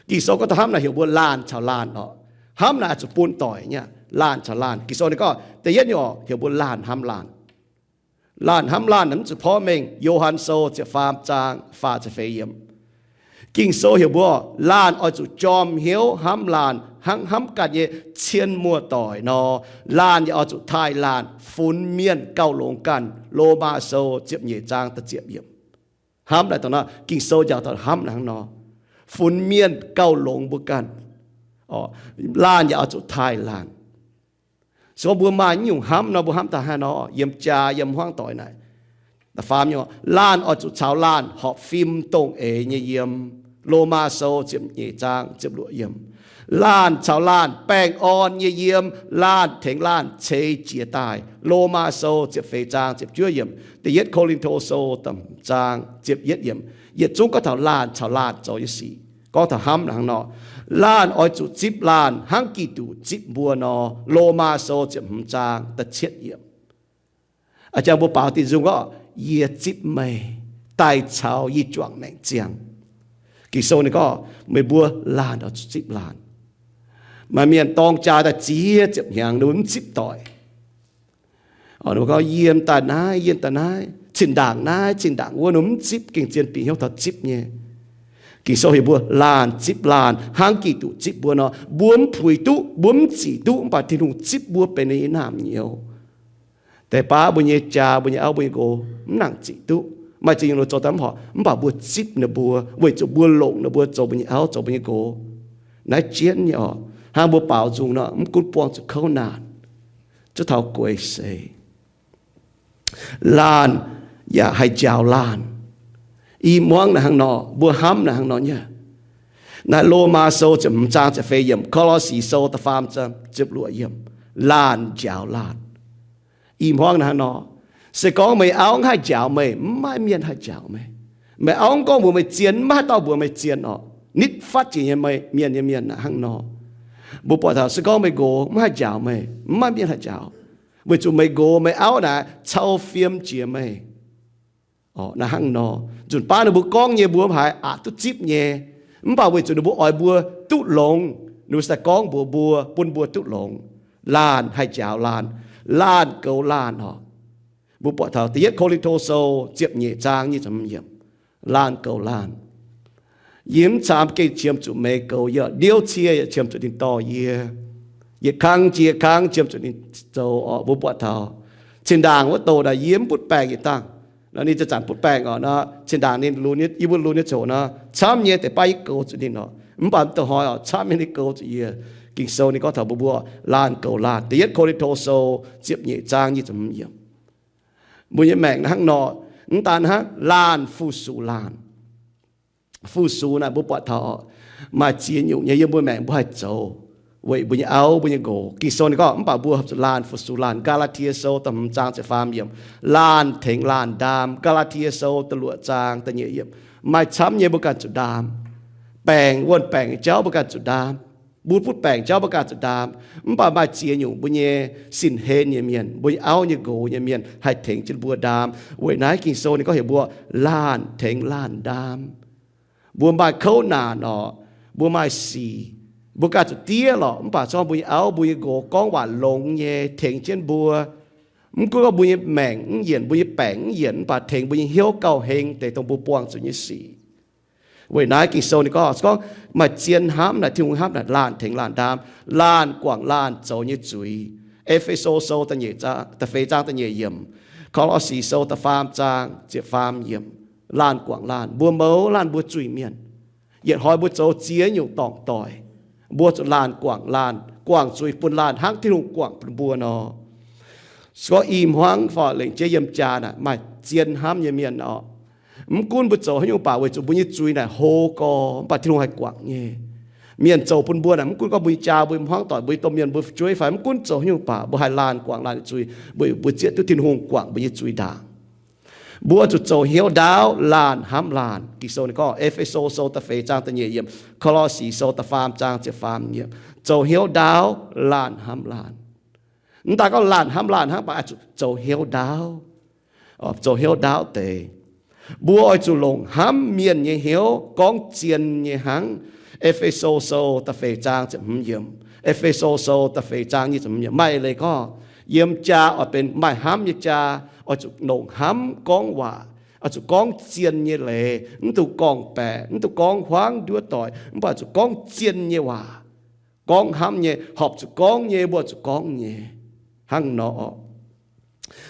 Ging-Sou gorngv taux hnamv naaic heuc mbuo laanh caux laanh oc. Hnamv naaic oix zuqc bun doic nyei, laanh caux laanh. Ging-Sou ninh gorngv da'yietv nyei oc, heuc mbuo laanh hnamv laanh. Laanh hnamv laanh mv zuqc porv mengh. Yo^han Sou ziepc faam zaang faah ziepc feix yiemc. Ging-Sou heuc mbuo, laanh oix zuqc jorm hnyouv hnamv laanh hnangv hnamv ganh nyei cien muoz-doic nor. Laanh yaac oix zuqc taaih laanh funx mienh gauh longx ganh. Lomaa Sou ziepc nyeic zaang da'ziepc yiemc. Hnamv naaic dongh naaiv Ging-Sou njaaux taux hnamv naaic hnangv nor, funx mienh gauh longx mbuo ganh. Laanh yaac oix zuqc taaih laanh. Se gorngv mbuo maaih nyungc hnamv nor, mbuo hnamv daaih haaix nor, yiem jaa, yiem hmuangv doic naaic. Laanh oix zuqc caux laanh horpc fim dongh eix nyei yiem. Lomaa Sou ziepc nyeic zaang ziepc luoqc yiemc. Laanh caux laanh baengh orn nyei yiem. Laanh tengx laanh ceix jiez daaih. Lomaa Sou ziepc feix zaang ziepc juov yiemc. Da'yietv Ko^lin^to Sou da'hmz zaang ziepc yietv yiemc. Yietc zungv gorngv taux laanh caux laanh zoux nyei sic. Gorngv taux hnamv naaic hnangv nor, laanh oix zuqc zipv laanh hnangv Giduc zipv mbuo nor. Lomaa Sou ziepc hmz zaang da'cietv yiemc. A'jang mbuo baaux diuh nzung gorngv, yie zipv meih daaih caux yie juangc maengc ziangh. Ging-Sou ninh gorngv meih mbuo laanh oix zuqc zipv laanh. Maaih mienh dorng jaa daaih ziex ziepc hnyangx ninh mbuo mv zipv doic. Ninh mbuo gorngv yie daaih naaiv, yie daaih naaiv, zinh ndaangc naaiv, zinh ndaangc wuov, ninh mbuo mv zipv, gengh zien bieqc hnyouv taux zipv nyei. Ging-Sou heuc mbuo laanh zipv laanh hnangv Giduc zipv mbuo nor. Mbuo mv puix duqv, mbuo mv zic duqv, mv baac Tin-Hungh zipv mbuo benx ninh nyei naamh nyouz. Deix baav mbuo nyei jaa, mbuo nyei auv, mbuo nyei nqox mv nangc zic duqv, maaih ziex nyungc ninh zoux daaih mv horpc, mv baac mbuo zipv ninh mbuo weic zuqc mbuo longc ninh mbuo zoux mbuo nyei auv, zoux mbuo nyei nqox. Naaiv jienv nyei oc. Hnangv mbuo baaux nzung nor, mv gunv buangh zuqc kouv naanc, zuov taux gueix seix, laanh yaac haih njaaux laanh. I muangv naaiv hnangv nor, mbuo hnamv naaiv hnangv nor nyei. Naaiv Lomaa Sou ziepc hmz zaang ziepc feix yiemc, Ko^lo^si Sou da'faam zaang ziepc luoqc yiemc, laanh njaaux laanh. I muangv naaiv hnangv nor, se gorngv meih auv mv haih njaaux meih, mv maaih mienh haih njaaux meih. Meih auv mv gorngv mbuox meih zien, mv maaih dauh mbuox meih zien orqc. Nitv fatv jiex nyei mienh nyei mienh naaiv hnangv nor. Mbuo buatc taux se gorngv meih nqox mv haih njaaux meih, mv maaih mienh haih njaaux, weic zuqc meih nqox meih auv naaic cau fiem jiex meih. Naaiv hnangv nor, nzunc baav ninh mbuo gorngv nyei mbuo mv haiz aqc duqv zipv nyei, mv baac weic zuqc ninh mbuo oix mbuo duqv longx, Ninh mbuo se daaih gorngv mbuox mbuo, bun mbuo duqv longx. Laanh haih njaaux laanh. Laanh goux laanh oc. Mbuo buatc taux Da'yietv Ko^lin^to Sou ziepc nyeic zaang nyic ziepc hmz yiemc, laanh goux laanh. Yie mv caamv gengh qiemx zuqc meih goux yie, ndiouv cie yaac qiemx zuqc ninh dorh yie. Yietc kangv jiex kangv qiemx zuqc ninh zoux oc. Mbuo buatc taux zinh ndaangc wuov douh naaic yie mv butv baengc yietc dangh. Nor ninh zanc-zanc butv baengc oc. Nor zinh ndaangc ninh lunx, yie mbuo lunx nyei ziangh hoc nor, camv nyei deix baav yie goux zuqc ninh oc. Mv baac mv dongh hnoi oc, camv nyei ninh goux zuqc yie. Ging-Sou ninh gorngv taux mbuo, mbuo laanh goux laanh. Da'yietv Ko^lin^to Sou ziepc nyeic zaang nyic ziepc hmz yiemc. Mbuo nyei maengc hnangv nor, mv daan hnangv, laanh fu-sux laanh. Fu-sux naaic mbuo buatc taux maaih ziex nyungc nyei yiem mbuo maengc mbuo haih zoux weic mbuo nyei auv, mbuo nyei nqox. Ging-Sou ninh gorngv mv baac mbuo zuqc laanh fu-sux laanh. Gaa^laa^tie Sou da'hmz zaang ziepc faam yiemc, laanh tengx laanh ndaam. Gaa^laa^tie Sou da'luoqc zaang da'nyeic yiemc, maaih camv nyei mbuo ganh zuqc ndaam. Baengc, wuonh baengc nyei jauv mbuo ganh zuqc ndaam. Mbuo butv baengc jauv mbuo ganh zuqc ndaam. Mv baac maaih ziex nyungc mbuo nyei sin-hlen nyei mienh, mbuo nyei auv nyei nqox nyei mienh haih tengx jienv mbuo ndaam. Weic naaiv Ging-Sou ninh gorngv heuc mbuo laanh tengx laanh ndaam. Mbuo maaih kouv naanc oc, mbuo maaih sic, mbuo ganh zuqc diev lorqc, mv baac zorngv mbuo nyei auv, mbuo nyei nqox gorngv waac longx nyei tengx jienv mbuo. Mv gunv gorngv mbuo nyei maengc mv yienc, mbuo nyei baengc mv yienc, mv baac tengx mbuo nyei hnyouv gauh heng deix dongh mbuo buangh zuqc nyei sic. Weic naaiv Ging-Sou ninh gorngv, gorngv maaih zien hnamv naaic, Tin-Hungh hnamv naaic, laanh tengx laanh ndaam, laanh guangc laanh zoux nyei zuiz. E^fe^so Sou da'nyeic zaang, da'feix zaang da'nyeic yiemc, Ko^lo^si Sou da'faam zaang ziepc faam yiemc, laanh guangc laanh. Mbuo mouz laanh mbuo zuiz-mienh, yietc hnoi mbuo zoux ziex nyungc dorngc doic, mbuo zuqc laanh guangc laanh, guangc zuiz bun laanh hnangv Tin-Hungh guangc bun mbuo nor. Se gorngv i hmuangv fai lengc jeiv yiem jaa naaic maaih zien hnamv nyei mienh oc, mv gunv mbuo zoux haaix nyungc baac weic zuqc mbuo nyei zuiz naaic hlo gorx, mv baac Tin-Hungh haih guangc nyei. Mienh zoux bun mbuo naaic, mv gunv gorngv mbuo nyei jaa, mbuo nyei hmuangv doic, mbuo nyei domh mienh, mbuo fu'jueiv fai mv gunv zoux haaix nyungc baac, mbuo haih laanh guangc laanh zuiz weic mbuo zieqv duqv Tin-Hungh guangc mbuo nyei zuiz ndaangc. Mbuo zuqc zoux hnyouv ndaauv, laanh hnamv laanh. Ging-Sou ninh gorngv, E^fe^so Sou da'feix zaang da'nyeic yiemc, Ko^lo^si Sou da'faam zaang ziepc faam yiemc, zoux hnyouv ndaauv, laanh hnamv laanh. Mv daan gorngv laanh hnamv laanh hnangv, mv baac oix zuqc zoux hnyouv ndaauv, zoux hnyouv ndaauv deix. Mbuo oix zuqc longc hnamv mienh nyei hnyouv gorngv zien nyei hnangv. E^fe^so Sou da'feix zaang ziepc hmz yiemc, E^fe^so Sou da'feix zaang nyic ziepc hmz yiemc. Maaih eix leiz gorngv, yiem jaa oix benx maaih hnamv nyei jaa, oix zuqc longc hnamv gorngv waac, oix zuqc gorngv zien nyei leiz, mv dungx gorngv-baeqc, mv dungx gorngv huaangv nduov doic, mv baac zuqc gorngv zien nyei waac. Gorngv hnamv nyei, horpc zuqc gorngv nyei, mbuo zuqc gorngv nyei. Hnangv nor oc.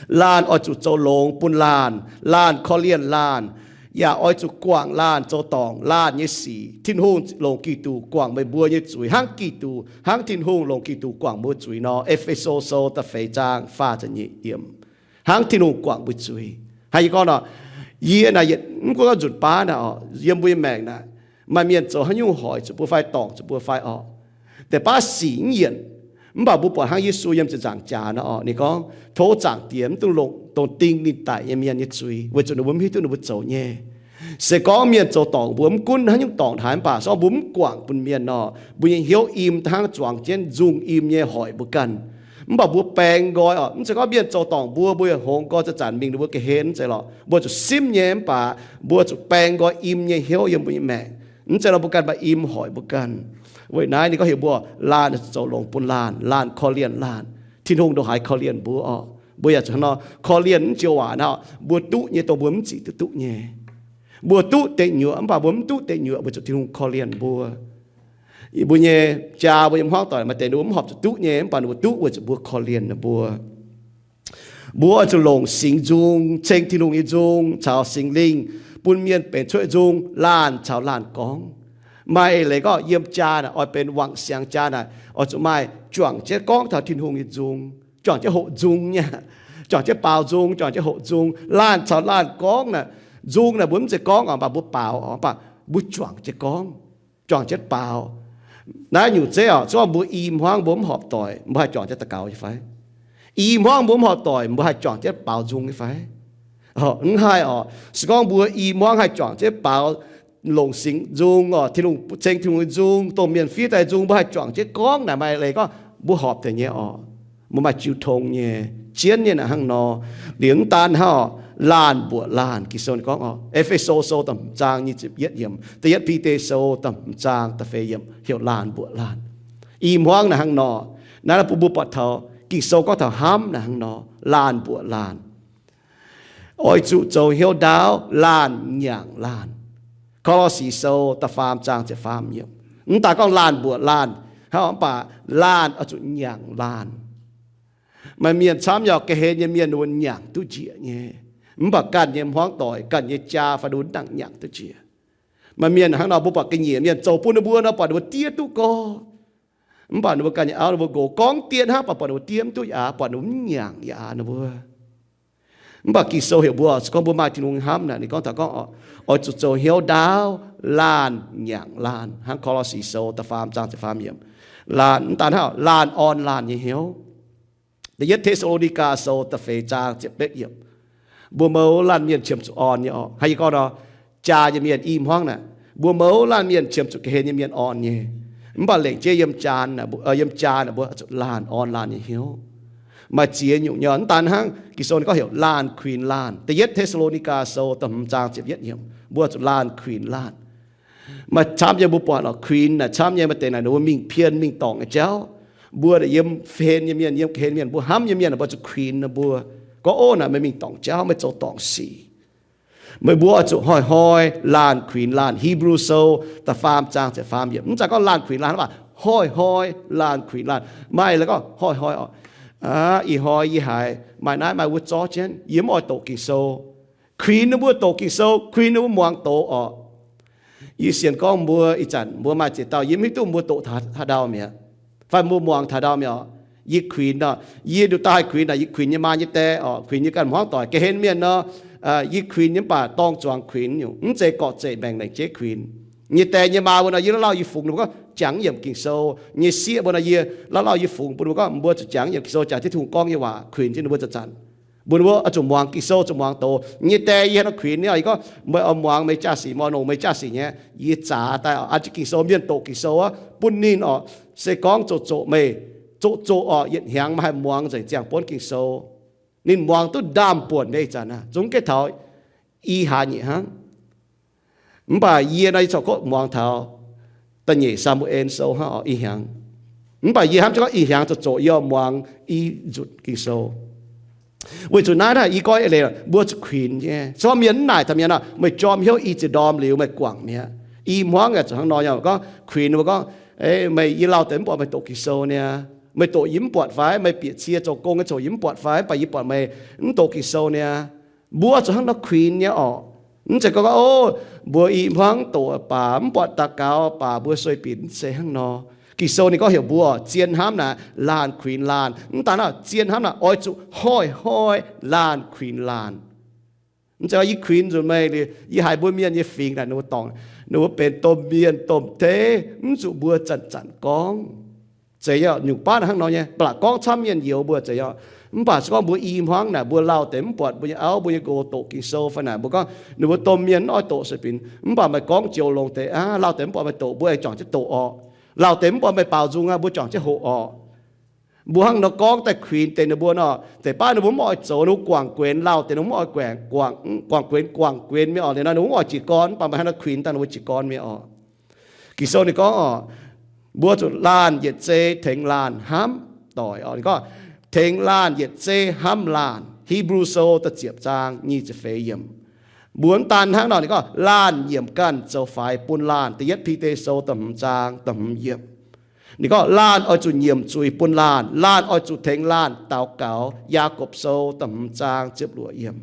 Laanh oix zuqc zoux longx bun laanh, laanh korv-lienh laanh, yaac oix zuqc guangc laanh zoux dorngc laanh nyei sic. Tin-Hungh longc Giduc guangc meih mbuo nyei zuiz, hnangv Giduc, hnangv Tin-Hungh longc Giduc guangc mbuo zuiz nor. E^fe^so Sou da'feix zaang faah ziepc nyeic yiemc. Hnangv Tin-Hungh guangc mbuo zuiz. Hnangv yie gorngv nor, yie naaic yietc, mv gunv gorngv nzunc baav naaic oc, yiem mbuo nyei maengc naaic, maaih mienh zoux haaix nyungc hoic zuqc mbuo fai dorngc zuqc mbuo fai oc, deix baav sic mv yienc. Mv baac mbuo buatc hnangv Yesu yiem ziepc nzaangc jaax nor oc, ninh gorngv, Tov Zaangc Diex mv dungx longc dongh ding ninh daic nyei mienh nyei zuiz, weic zuqc ninh mbuo mv hiuv duqv ninh mbuo zoux nyei. Se gorngv mienh zoux dorngc mbuo, mv gunv haaix nyungc dorngc haaix, mv baac se gorngv mbuo mv guangc bun mienh nor, mbuo nyei hnyouv im hnangv zuangx jienv nzung im nyei hoic mbuo ganh. Mv baac mbuo baeng nqoi oc, mv zeiz gorngv mienh zoux dorngc mbuo, mbuo yaac hngongx nqoi zanc-zanc mingh ninh mbuo ga'hlen, mv zeiz lorqc. Mbuo zuqc simv nyei, mv baac mbuo zuqc baeng nqoi im nyei hnyouv yiem mbuo nyei maengc. Mv zeiz nor mbuo ganh maaih im hoic mbuo ganh. Weic naaiv ninh gorngv heuc mbuo laanh zoux longx bun laanh, laanh korv-lienh laanh. Tin-Hungh ndongc haaix korv-lienh mbuo oc, mbuo yaac zuqc hnangv nor korv-lienh mv joux waac nor, mbuo duqv nyei dongh mbuo mv zic duqv duqv nyei. Mbuo duqv deic nyuoqc mv baac mbuo mv duqv deic nyuoqc weic zuqc Tin-Hungh korv-lienh mbuo. Mbuo nyei jaa, mbuo nyei hmuangv doic maaih deix ninh mbuo mv horpc zuqc duqv nyei, mv baac ninh mbuo duqv weic zuqc mbuo korv-lienh ninh mbuo. Mbuo oix zuqc longc singx nzung, ceng Tin-Hungh nyei nzung caux Singx Lingh bun mienh benx cuotv nzung, laanh caux laanh gorngv. Maaih eix leiz gorngv yiem jaa naaic oix benx wangc siangx jaa naaic, oix zuqc maaih juangc jienv gorngv taux Tin-Hungh nyei nzung, juangc jienv hoqc nzung nyei, juangc jienv baaux nzung, juangc jienv hoqc nzung, laanh caux laanh gorngv naaic. Nzung naaic mbuo mv zeiz gorngv oc, mv baac mbuo baaux oc, mv baac mbuo juangc jienv gorngv, juangc jienv baaux. Naaiv nyungc zeiv oc, se gorngv mbuo i hmuangv mbuo mv horpc doic, mbuo haih juangc jienv daux gaux nyei fai? I hmuangv mbuo mv horpc doic, mbuo haih juangc jienv baaux nzung nyei fai? Mv haih oc. Se gorngv mbuo i hmuangv haih juangc jienv baaux, longc singx nzung oc, Tin-Hungh, ceng Tin-Hungh nzung, domh mienh fiev daaih nzung, mbuo haih juangc jienv gorngv naaic, maaih eix leiz gorngv mbuo horpc deix nyei oc. Mbuo maaih jiu tong nyei, jienv nyei naaic hnangv nor. Liuz mv daan hnangv oc, laanh mbuoqc laanh. Ging-Sou gorngv oc, E^fe^so Sou da'hmz zaang nyic ziepc yietv yiemc, Da'yietv Bide Sou da'hmz zaang da'feix yiemc heuc laanh mbuoqc laanh. I hmuangv naaic hnangv nor, naaiv bun mbuo buatc taux Ging-Sou gorngv taux hnamv naaic hnangv nor, laanh mbuoqc laanh. Oix zuqc zoux hnyouv ndaauv laanh nyaangc laanh. Ko^lo^si Sou da'faam zaang ziepc faam yiemc. Mv daaih gorngv laanh mbuoqc laanh hnangv, mv baac laanh oix zuqc nyaangc laanh. Maaih mienh camv yaac ga'hlen nyei mienh ninh mbuo nyaangc duqv njiec nyei. Mv baac ganh nyei hmuangv doic, ganh nyei jaa fai ninh mbuo mv nangc nyaangc duqv njiec. Maaih mienh hnangv nor, mbuo buatc ga'nyiec mienh zoux bun ninh mbuo nor, buatc ninh mbuo diev duqv gorngv. Mv baac ninh mbuo ganh nyei auv ninh mbuo nqox gorngv diev hnangv, mv baac buatc ninh mbuo diev mv duqv yaac, buatc ninh mbuo mv nyaangc yaac ninh mbuo. Mv baac Ging-Sou heuc mbuo se gorngv mbuo maaih Tin-Hungh hnamv naaic, ninh gorngv taux gorngv oix zuqc zoux hnyouv ndaauv laanh nyaangc laanh, hnangv Ko^lo^si Sou da'faam zaang ziepc faam yiemc. Laanh mv daan hnangv, laanh orn laanh nyei hnyouv. Da'yietv Te^saa^lo^ni^gaa Sou da'feix zaang ziepc betv yiemc. Mbuo mouz laanh mienh qiemx zuqc orn nyei orqc. Hnangv yie gorngv nor, jaa nyei mienh i hmuangv naaic, mbuo mouz laanh mienh qiemx zuqc ga'hlen nyei mienh orn nyei. Mv baac lengc jeiv yiem jaa naaic, yiem jaa naaic mbuo zuqc laanh orn laanh nyei hnyouv. Maaih ziex nyungc nyei. Mv daan hnangv, Ging-Sou ninh gorngv heuc laanh kuinx laanh. Da'yietv Te^saa^lo^ni^gaa Sou da'hmz zaang ziepc yietv yiemc, mbuo zuqc laanh kuinx laanh. Maaih camv nyei mbuo buatc lorqc, kuinx naaic camv nyei maaih deix naaic ninh mbuo mingh pien mingh dorngc nyei jauv. Mbuo naaic yiem hlen nyei mienh, yiem ga'hlen mienh, mbuo hnamv nyei mienh, mbuo zuqc kuinx ninh mbuo. Gorngv, ov, naaic meih mingh dorngc jauv, meih zoux dorngc sic. Meih mbuo oix zuqc hnoi-hnoi laanh kuinx laanh. Hipv^lu Sou da'faam zaang ziepc faam yiemc. Mv zeiz gorngv laanh kuinx laanh, mv baac hnoi-hnoi laanh kuinx laanh. Maaih leiz gorngv hnoi-hnoi orqc, ih hnoi yie haiz maaih naaiv maaih wuov zorqv jienv, yie mv oix doqc Ging-Sou. Kuinx ninh mbuo doqc Ging-Sou, kuinx ninh mbuo muangx doqc orqc. Yie sienx gorngv mbuo ih zanc mbuo maaih ziex dauh yie mv hiuv duqv mbuo doqc taux haaix ndau mi'aqv, fai mbuo muangx taux haaix ndau mi'aqv orqc. Yie kuinx nor, yie nduqc daaih kuinx naaic, yie kuinx yie maa nyei die orqc, kuinx yie ganh hmuangv doic. Ga'hlen mienh nor, yie kuinx nyei mv baac dorng zuangx kuinx nyungc, mv zeiz gorqv-zeqc maengc lengc jeiv kuinx. Nyei die nyei maa mbuo nor, yie lauh lauh yie fungx ninh mbuo gorngv jangx yiemc Ging-Sou. Nyei sieqv mbuo nor, yie lauh lauh yie fungx bun ninh mbuo gorngv mbuo zuqc jangx yiemc Ging-Sou, jangx Tin-Hungh gorngv nyei waac, kuinx jienv ninh mbuo zanc-zanc. Mbuo, mbuo oix zuqc muangx Ging-Sou, zuqc muangx doqc. Nyei die yie hnangv nor kuinx, yie gorngv meih oix muangx meih jaa-sic, muangx longc meih jaa-sic nyei. Yie zaax daaih an jienv Ging-Sou, mienh doqc Ging-Sou aqv bun ninh orqc. Se gorngv zoqc zoqc meih, zoqc zoqc orqc, yietc hnyangx meih haih muangx nzengc ziangh buonv Ging-Sou. Ninh muangx duqv ndaamv-buonc nyei ih zanc aqv, zungv gengh taux i hlaax nyeic hnangv. Mv baac yie nor, yie corc kov muangx taux da'nyeic Saa^mu^en Sou hnangv orqc, ih hnyangx. Mv baac yie hnamv jienv gorngv ih hnyangx zoqc zoqc yie oix muangx i nzunc Ging-Sou. Weic zuqc naaiv naaic yie gorngv eix leiz mbuo zuqc kuinx nyei. Se gorngv mienh mv naaic taux mienh nor, meih jorm hnyouv i ziex ndorm liuz meih guangc mi'aqv. I hmuangv yaac zuqc hnangv nor, yaac gorngv kuinx mbuo gorngv, meih, yie lauh deix mv buatc meih doqc Ging-Sou niaa. Meih doqc yie mv buatc fai? Meih bieqc cie zoux gong nyei coc yie mv buatc fai? Mv baac yie buatc meih mv doqc Ging-Sou niaa. Mbuo zuqc hnangv nor kuinx nyei orqc. Mv zeiz gorngv, o, mbuo i hmuangv doqc baac mv buatc daux gaux baac mbuo sueih binc, mv zeiz hnangv nor. Ging-Sou ninh gorngv heuc mbuo zien hnamv naaic laanh kuinx laanh. Mv daan hnangv, zien hnamv naaic oix zuqc hnoi-hnoi laanh kuinx laanh. Mv zeiz gorngv yie kuinx nzunc meih liuz, yie haiz mbuo mienh nyei fingx naaic ninh mbuo dorngc, ninh mbuo benx domh mienh domh deic, mv zuqc mbuo zanc-zanc gorngv. Zeiz nyei, nyungc baav hnangv nor nyei, ba'laqc gorngv camv mienh youx mbuo zeiz nyei. Mv baac se gorngv mbuo i hmuangv naaic, mbuo lauh deix mv buatc mbuo nyei auv mbuo nyei nqox doqc Ging-Sou fai naaic, mbuo gorngv ninh mbuo domh mienh mv oix doqc sueih binc. Mv baac meih gorngv joux longx deix aqv, lauh deix mv buatc meih doqc, mbuo aengx juangc jienv doqc orqc. Lauh deix mv buatc meih baaux nzung aqv, mbuo juangc jienv hoqc orqc. Mbuo hnangv nor gorngv daaih kuinx deix ninh mbuo nor, deix baav ninh mbuo mv oix zoux, ninh mbuo guangc guenx. Lauh deix ninh mbuo mv oix guangc, guangc, guangc guenx, guangc guenx mienh orqc. Liuz nor ninh mbuo mv oix jiez gorn, mv baac meih hnangv nor kuinx daaih ninh mbuo jiez gorn mienh orqc. Ging-Sou ninh gorngv orqc, mbuo zuqc laanh yietc zei tengx laanh hnamv doic orqc. Ninh gorngv, tengx laanh yietc zei hnamv laanh. Hipv^lu Sou da'ziepc zaang nyic ziepc feix yiemc. Mbuo mv daan hnangv nor, ninh gorngv laanh nyiemc ganh zoux faix bun laanh. Da'yietv Bide Sou da'hmz zaang da'hmz yiemc. Ninh gorngv laanh oix zuqc nyiemc zuiz bun laanh. Laanh oix zuqc tengx laanh daux gaux. Yaagorpc Sou da'hmz zaang ziepc luoqc yiemc.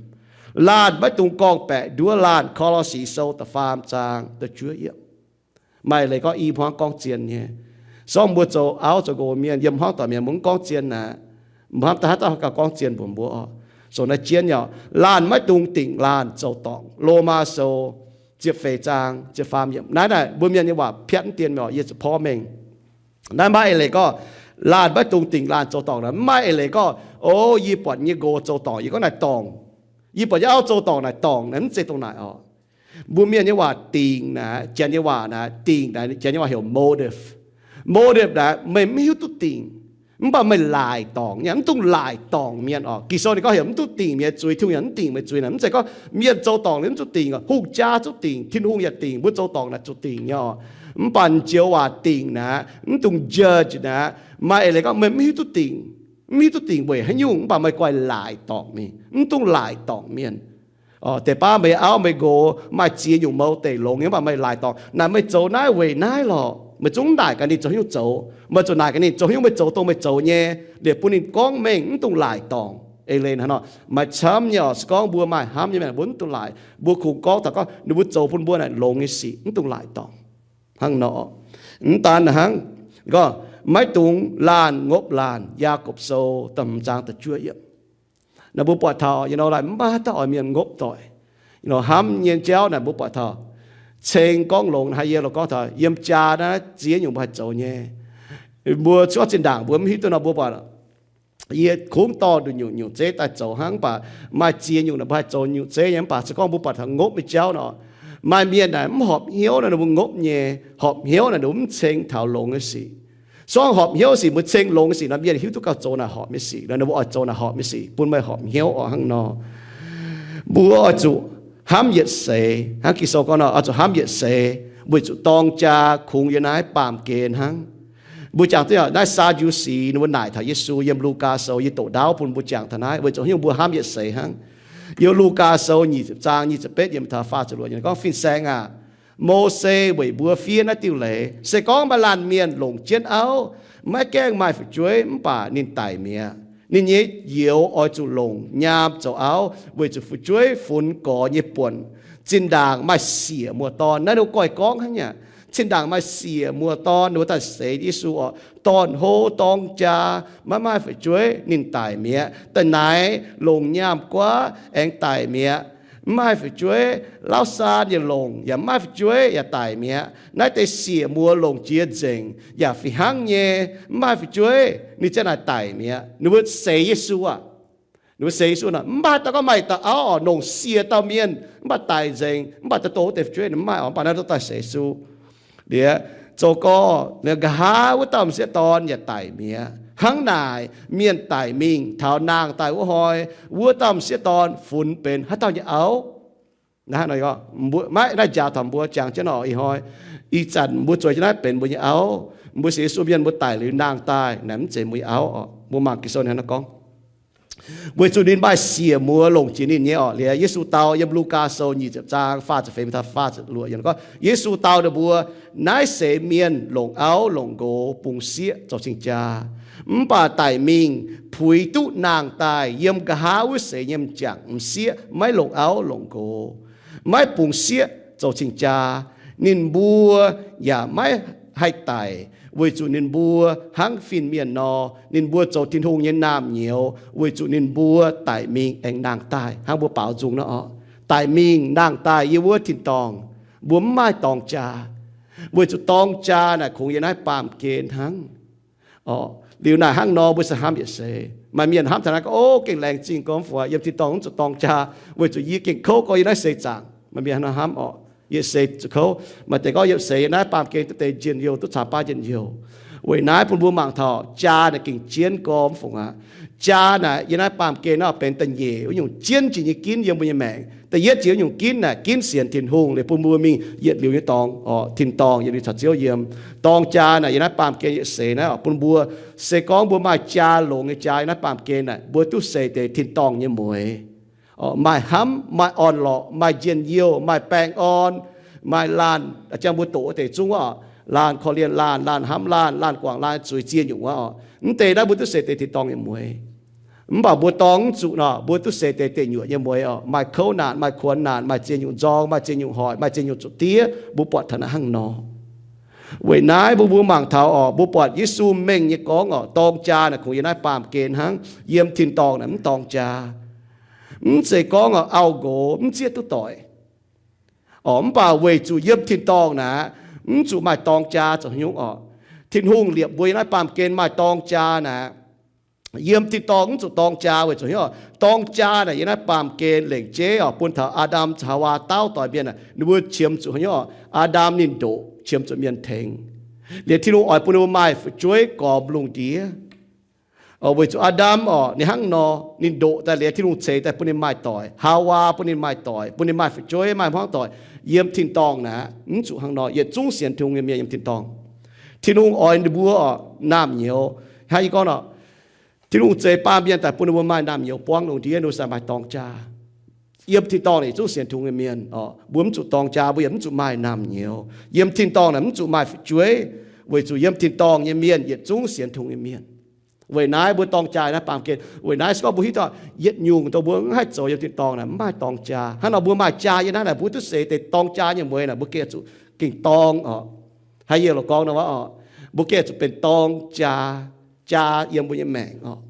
Laanh maiv dungx gorngv-baeqc nduov laanh. Ko^lo^si Sou da'faam zaang da'juov yiemc. Maaih leiz gorngv i hmuangv gorngv zien nyei. Se gorngv mbuo zoux auv zoux nqox mienh, yiem hmuangv doic mienh, mbuo mv gorngv zien naaic, mbuo hnamv daaih haaix dauh gauh gorngv zien mbuox mbuo orqc. Zoux naaiv jienv nyei orqc. Laanh maiv dungx dingc laanh zoux dorngc. Lomaa Sou ziepc feix zaang ziepc faam yiemc. Naaiv naaic mbuo mienh nyei waac piatv mv dien mingh orqc, yie zuqc porv mengh. Naaiv maaih eix leiz gorngv laanh maiv dungx dingc laanh zoux dorngc naaic, mv maaih eix leiz gorngv, o, yie buatc yie nyei nqox zoux dorngc, yie gorngv naaic dorngc. Yie buatc yie auv zoux dorngc naaic dorngc naaic, mv zeiz dongh naaic orqc. Mbuo mienh nyei waac dingc naaic, Janx nyei waac naaic, dingc naaic, Janx nyei waac heuc motive. Motive naaic meih mv hiuv duqv dingc, mv baac meih laaic dorngc nyei, mv dungx laaic dorngc mienh orqc. Ging-Sou ninh gorngv heuc mv duqv dingc mienh zuiz, Tin-Hungh yaac mv dingc meih zuiz naaic. Mv zeiz gorngv mienh zoux dorngc liuz mv zuqc dingc orqc. Hungh jaa zuqc dingc, Tin-Hungh yaac dingc, mbuo zoux dorngc naaic zuqc dingc nyei orqc. Mv baac joux waac dingc naaic, mv dungx judge naaic, maaih eix leiz gorngv meih mv hiuv duqv dingc, mv hiuv duqv dingc weic haaix nyungc, mv baac meih guaih laaic dorngc mingh, mv dungx laaic dorngc mienh. Deix baav meih auv meih nqox maaih ziex nyungc mouz deic longx nyei, mv baac meih laaic dorngc. Naaic meih zoux naaiv weic naaiv lorqc. Meih zungv naaic gaax ninh zoux haaix nyungc zoux. Meih zuqc naaic gaax ninh zoux haaix nyungc, meih zoux dongh meih zoux nyei, liepc bun ninh gorngv mengh, mv dungx laaic dorngc. Eix leiz hnangv nor, maaih camv nyei oc. Se gorngv mbuo maaih hnamv nyei mienh, mbuo mv dungx laaic. Mbuo kungx gorngv taux gorngv ninh mbuo zoux bun mbuo naaic longx nyei sic, mv dungx laaic dorngc. Hnangv nor, mv daan hnangv, gorngv maiv dungx laanh ngopv laanh. Yaagorpc Sou da'hmz zaang da'juov yiemc. Naaiv mbuo buatc taux, you know, like, mv baac haaix dauh oix mienh ngopv doic, you know, hnamv nyei jauv naaic mbuo buatc taux ceng gorngv longx haic. Yie loz gorngv taux yiem jaa naaiv ziex nyungc mbuo haih zoux nyei. Mbuo cuotv zinh ndaangc mbuo mv hiuv duqv nor mbuo buatc, yie kungx dorh nduqc nyungc nyungc zeiv daaih zoux hnangv, mv baac maaih ziex nyungc naaic mbuo haih zoux nyungc zeiv nyei. Mv baac se gorngv mbuo buatc taux ngopv nyei jauv nor, maaih mienh naaic mv horpc hnyouv nor ninh mbuo ngopv nyei. Horpc hnyouv naaic ninh mbuo mv ceng taux longx nyei sic. Se gorngv horpc hnyouv sic mbuo ceng longx nyei sic nor, mienh hiuv duqv gauh zoux naaic horpc nyei sic, ninh mbuo oix zoux naaic horpc nyei sic bun meih horpc hnyouv oc. Hnangv nor, mbuo oix zuqc hnamv yietc seix. Hnangv Ging-Sou gorngv nor, oix zuqc hnamv yietc seix, weic zuqc dorng jaa kungx yiem naaiv baamh gen hnangv. Mbuo jangx duqv naaiv Saa^ndu^si ninh mbuo naaic taux Yesu yiem Lugaa Sou. Yie doqc ndaauv bun mbuo jangx taux naaiv weic zuqc haaix nyungc mbuo hnamv yietc seix hnangv. Yiem Lugaa Sou nyic ziepc zaang nyic ziepc betv yiemc taux faah ziepc luoqc yiemc gorngv, Fin-Saeng aac, Mose weic mbuo fiev naaiv diuh leiz, se gorngv maaih laanh mienh longc jienv auv, maiv gaengh maaih fu'jueiv, mv baac ninh daic mi'aqv, ninh nyei youz oix zuqc longc nyaam zoux auv, weic zuqc fu'jueiv funx gorx nyei buonc. Zinh ndaangc maaih siec muoz-dorn. Naaiv ninh mbuo goiv gorngv hnangv nyei aqv. Zinh ndaangc maaih siec muoz-dorn, ninh mbuo daaih seix Yesu oc, dorn-hlo dorng jaa, maiv maaih fu'jueiv, ninh daic mi'aqv. Da'naaiv longc nyaam guaav aengx daic mi'aqv. Mv maaih fu'jueiv, Lauv^saan yaac longc, yaac mv maaih fu'jueiv, yaac daic mi'aqv. Naaiv deix siec muoz longc jiex nzengc, yaac fih hnangv nyei, mv maaih fu'jueiv, ninh ziang naaic daic mi'aqv. Ninh mbuo seix Yesu aqv. Ninh mbuo seix Yesu nor, mv baac dauh gorngv maaih dauh auv oc, longc siec dauh mienh, mv baac daic nzengc, mv baac daaih dongh wuov deix fu'jueiv ninh mv maaih oc. Mv baac naaiv dauh daaih seix Yesu. Liuz, zoux gorx, liuz nqa'haav wuov dauh m'sieqv dorn yaac daic mi'aqv. Hnangv naaic, mienh daic mingh taux nangh daaih wuov hnoi, wuov dauh m'sieqv dorn funx benx haaix dauh nyei auv? Naaiv, maiv naaiv njaaux taux mbuo jangx jienv oc. Ih hnoi, ih zanc mbuo zueiz jienv naaiv benx mbuo nyei auv. Mbuo sienx Yesu mienh mbuo daic liuz nangh daaih naaic mv zeiz mbuo nyei auv oc. Mbuo mangc Ging-Sou ninh hnangv naaiv gorngv, weic zuqc ninh maaih siec muoz longc jiex ninh nyei oc. Liuz Yesu dau yiem Lugaa Sou nyic ziepc zaang faah ziepc feix taux faah ziepc luoqc yiemc gorngv, Yesu dau ninh mbuo, naaiv seix mienh longc auv longc nqox bungx sieqv zoux cing-jaa, mv baac daic mingh puix duqv nangh daaih yiem nqa'haav wuov seix nyei m'jangc m'sieqv maiv longc auv longc nqox, maiv bungx sieqv zoux cing-jaa. Ninh mbuo yaac maiv haih daic, weic zuqc ninh mbuo hnangv fin-mienh nor. Ninh mbuo zoux Tin-Hungh nyei naamh nyouz, weic zuqc ninh mbuo daic mingh aengx nangh daaih, hnangv mbuo baaux nzung nor oc. Daic mingh nangh daaih yiem wuov tin-dorngh, mbuo mv maaih dorng jaa, weic zuqc dorng jaa naaic kungx yiem naaiv baamh gen hnangv. Oc, liuz naaic hnangv nor mbuo se hnamv yietc seix. Maaih mienh hnamv taux naaiv gorngv, O, gengh laengz zingh gormx fungc aqv, yiem tin-dorngh mv zuqc dorng jaa, weic zuqc yie gengh kouv gorx yiem naaiv seix zaangc. Maaih mienh hnamv oc, yietc seix zuqc kouv. Maaih deix gorngv yiem seix yiem naaiv baamh gen duqv deix njien-youh, duqv caux baav njien-youh. Weic naaiv bun mbuo mangc taux jaa naaic gengh jienv gormx fungc aqv. Jaa naaic yiem naaiv baamh gen naaiv benx da'nyeic wuov nyungc jienv jiex nyei ginv yiem mbuo nyei maengc. Da'yietv jiex wuov nyungc ginv naaic ginv sienx Tin-Hungh, liuz bun mbuo mingh yietc liuz nyei dorngx, tin-dorngh yietc liuz caux Ziouv yiem. Dorng jaa naaic yiem naaiv baamh gen yietc seix naaiv oc, bun mbuo se gorngv mbuo maaih jaa longx nyei jaa yiem naaiv baamh gen naaic, mbuo duqv seix deix tin-dorngh nyei mueix. Maaih hnamv, maaih orn-lorqc, maaih njien-youh, maaih baengh orn, maaih laanh, jang mbuo doqc wuov deix zungv wuov oc, laanh korv-lienh laanh, laanh hnamv laanh, laanh guangc laanh zuiz ziex nyungc wuov oc. Mv deix naaiv mbuo duqv seix deix tin-dorngh nyei mueix. Mv baac mbuo dorng mv zuqc nor, mbuo duqv seix deix deic nyuoqc nyei mueix oc. Maaih kouv naanc, maaih kuonx naanc, maaih ziex nyungc nzorng, maaih ziex nyungc hoic, maaih ziex nyungc zuqc diev. Mbuo buatc taux naaiv hnangv nor. Weic naaiv mbuo, mbuo mangc taux oc, mbuo buatc Yesu mengh nyei gorngv oc, dorng jaa naaic kungx yiem naaiv baamh gen hnangv. Yiem tin-dorngh naaic mv dorng jaa. Mv zeiz gorngv oc, auv-nqox mv zieqv duqv doic. Oc, mv baac weic zuqc yiem tin-dorngh naaic, mv zuqc maaih dorng jaa zoux haaix nyungc oc. Tin-Hungh liepc mbuo yiem naaiv baamh gen maaih dorng jaa naaic, yiem tin-dorngh mv zuqc dorng jaa weic zuqc haaix nyungc oc. Dorng jaa naaic yiem naaiv baamh gen lengc jeiv oc, bun taux Aa^ndam caux Haawaa dauh doic mienh naaic, ninh mbuo qiemx zuqc haaix nyungc oc. Aa^ndam ninh ndoqc, qiemx zuqc mienh tengx. Liuz Tin-Hungh oix bun ninh mbuo maaih fu'jueiv gormx lungh ndiev. Weic zuqc Aa^ndam orqc, ninh hnangv nor, ninh ndoqc daaih liuz, Tin-Hungh ceix daaih bun ninh maaih doic. Haawaa bun ninh maaih doic, bun ninh maaih fu'jueiv, maaih hmuangv doic. Yiem tin-dorngh naaic mv zuqc hnangv nor, yietc zungv sienx Tin-Hungh nyei mienh yiem tin-dorngh. Tin-Hungh oix ninh mbuo orqc naamh nyouz. Hnangv yie gorngv nor, Tin-Hungh zeix baamh mienh daaih bun ninh mbuo maaih naamh nyouz buangv lungh ndiev, ninh mbuo sai maaih dorng jaa. Yiem tin-dorngh naaic yietc zungv sienx Tin-Hungh nyei mienh orqc, mbuo mv zuqc dorng jaa, mbuo yaac mv zuqc maaih naamh nyouz. Yiem tin-dorngh naaic mv zuqc maaih fu'jueiv, weic zuqc yiem tin-dorngh nyei mienh yietc zungv sienx Tin-Hungh nyei mienh. Weic naaiv mbuo dorng jaa naaiv baamh gen. Weic naaiv se gorngv mbuo hiuv duqv yietc nyungc dongh mbuo mv haih zoux yiem tin-dorngh naaic, mv maaih dorng jaa. Hnangv nor mbuo maaih jaa yiem naaiv naaic, mbuo duqv seix deix dorng jaa nyei mueiz naaic, mbuo gengh zuqc gengh dorng orqc. Haaix yie lorqc gorngv nor orqc, mbuo gengh zuqc benx dorng jaa, jaa yiem mbuo nyei maengc orqc.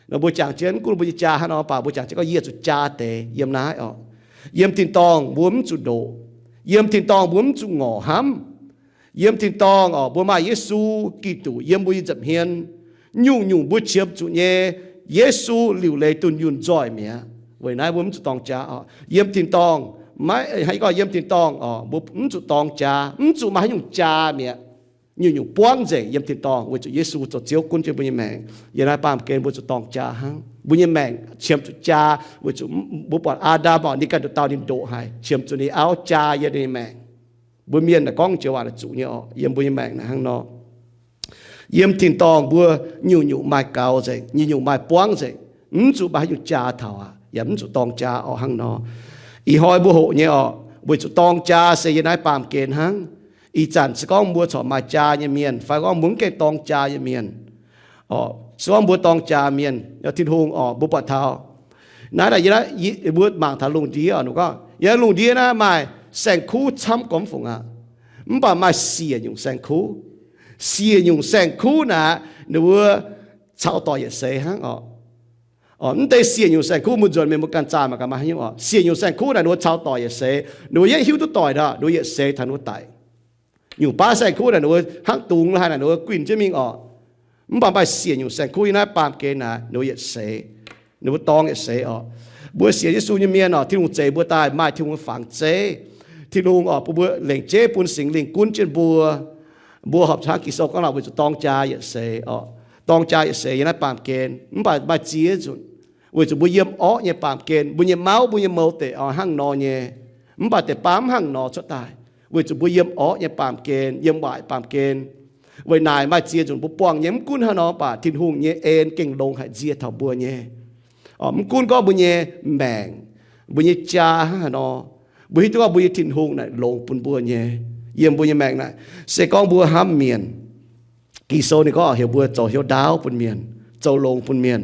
Nor mbuo jangx jienv, mv gunv mbuo nyei jaa hnangv nor, mv baac mbuo jangx jienv gorngv yie zuqc jaa deix yiem naaiv orqc. Yiem tin-dorngh mbuo mv zuqc ndoqc. Yiem tin-dorngh mbuo mv zuqc ngorc hnamv. Yiem tin-dorngh orqc, mbuo maaih Yesu Giduc yiem mbuo nyei nza'hmien. Nyungc-nyungc mbuo qiemx zuqc nyei, Yesu liuc leiz dunh yunh nzoih mi'aqv. Weic naaiv mbuo mv zuqc dorng jaa orqc. Yiem tin-dorngh, maiv, hnangv yie gorngv, yiem tin-dorngh orqc, mbuo mv zuqc dorng jaa, mv zuqc maaih haaix nyungc jaa mi'aqv. Nyungc-nyungc buangv nzengc yiem tin-dorngh weic zuqc Yesu zoux Ziouv gunv jienv mbuo nyei maengc. Yiem naaiv baamh gen mbuo zuqc dorng jaa hnangv. Mbuo nyei maengc qiemx zuqc jaa weic zuqc mbuo buatc Aa^ndam orqc, ninh ganh nduqc dauh ninh ndoqc haic, qiemx zuqc ninh auv jaa yiem ninh nyei maengc. Mbuo mienh naaic gorngv joux waac naaic zuqc nyei orqc, yiem mbuo nyei maengc naaic hnangv nor. Yiem tin-dorngh mbuo nyungc-nyungc maaih gaux nzengc, nyungc-nyungc maaih buangv nzengc, mv zuqc maaih haaix nyungc jaa taux aqv, yaac mv zuqc dorng jaa orqc hnangv nor. Ih hnoi mbuo hoqc nyei orqc, weic zuqc dorng jaa se yiem naaiv baamh gen hnangv. Ih zanc se gorngv mbuo corc maaih jaa nyei mienh, fai gorngv mbuo mv gaengh dorng jaa nyei mienh, orqc, se gorngv mbuo dorng jaa mienh, Tin-Hungh orqc, mbuo buatc taux naaiv, naaiv yie, mbuo mangc taux lungh ndiev orqc, ninh gorngv yiem lungh ndiev naaiv maaih saeng-kuv camv gormx fungc aqv, mv baac maaih siec nyungc saeng-kuv. Siec nyungc saeng-kuv naaic, ninh mbuo caux doic yietc seix hnangv orqc. Orqc, mv deix siec nyungc saeng-kuv mbuo nzuonx mingh mbuo ganh zaah mangc gaax maaih haaix nyungc orqc. Siec nyungc saeng-kuv naaic ninh mbuo caux doic yietc seix, ninh mbuo yaac hiuv duqv doic nor, ninh mbuo yietc seix taux ninh mbuo daic. Nyungc baav saeng-kuv naaic ninh mbuo hnangv dungz la'haaix naaic ninh mbuo guinh jienv mingh orqc. Mv baac maaih siec nyungc saeng-kuv yiem naaiv baamh gen naaic, ninh mbuo yietc seix, ninh mbuo dorng yietc seix orqc. Mbuo sienx Yesu nyei mienh orqc, Tin-Hungh zeix mbuo daaih maaih Tin-Hungh nyei fangx zeiv. Tin-Hungh orqc, bun mbuo lengc jeiv bun Singx Lingh gunv jienv mbuo. Mbuo horpc hnangv Ging-Sou gorngv nor, weic zuqc dorng jaa yietc seix orqc. Dorng jaa yietc seix yiem naaiv baamh gen, mv baac maaih ziex nzunc, weic zuqc mbuo yiem orqv nyei baamh gen, mbuo nyei mauv, mbuo nyei mouz deix oix hnangv nor nyei. Mv baac deix baav mv hnangv nor cuotv daaih, weic zuqc mbuo yiem orqv nyei baamh gen, yiem waaic baamh gen. Weic naaic maaih ziex nzunc mbuo buangh nyei, mv gunv hnangv nor, mv baac Tin-Hungh nyei en gengh longx haic nzie taux mbuo nyei. Orqc, mv gunv gorngv mbuo nyei maengc, mbuo nyei jaa hnangv haaix nor, mbuo hiuv duqv gorngv mbuo nyei Tin-Hungh naaic longx bun mbuo nyei. Yiem mbuo nyei maengc naaic, se gorngv mbuo hnamv mienh, Ging-Sou ninh gorngv heuc mbuo zoux hnyouv ndaauv bun mienh, zoux longx bun mienh.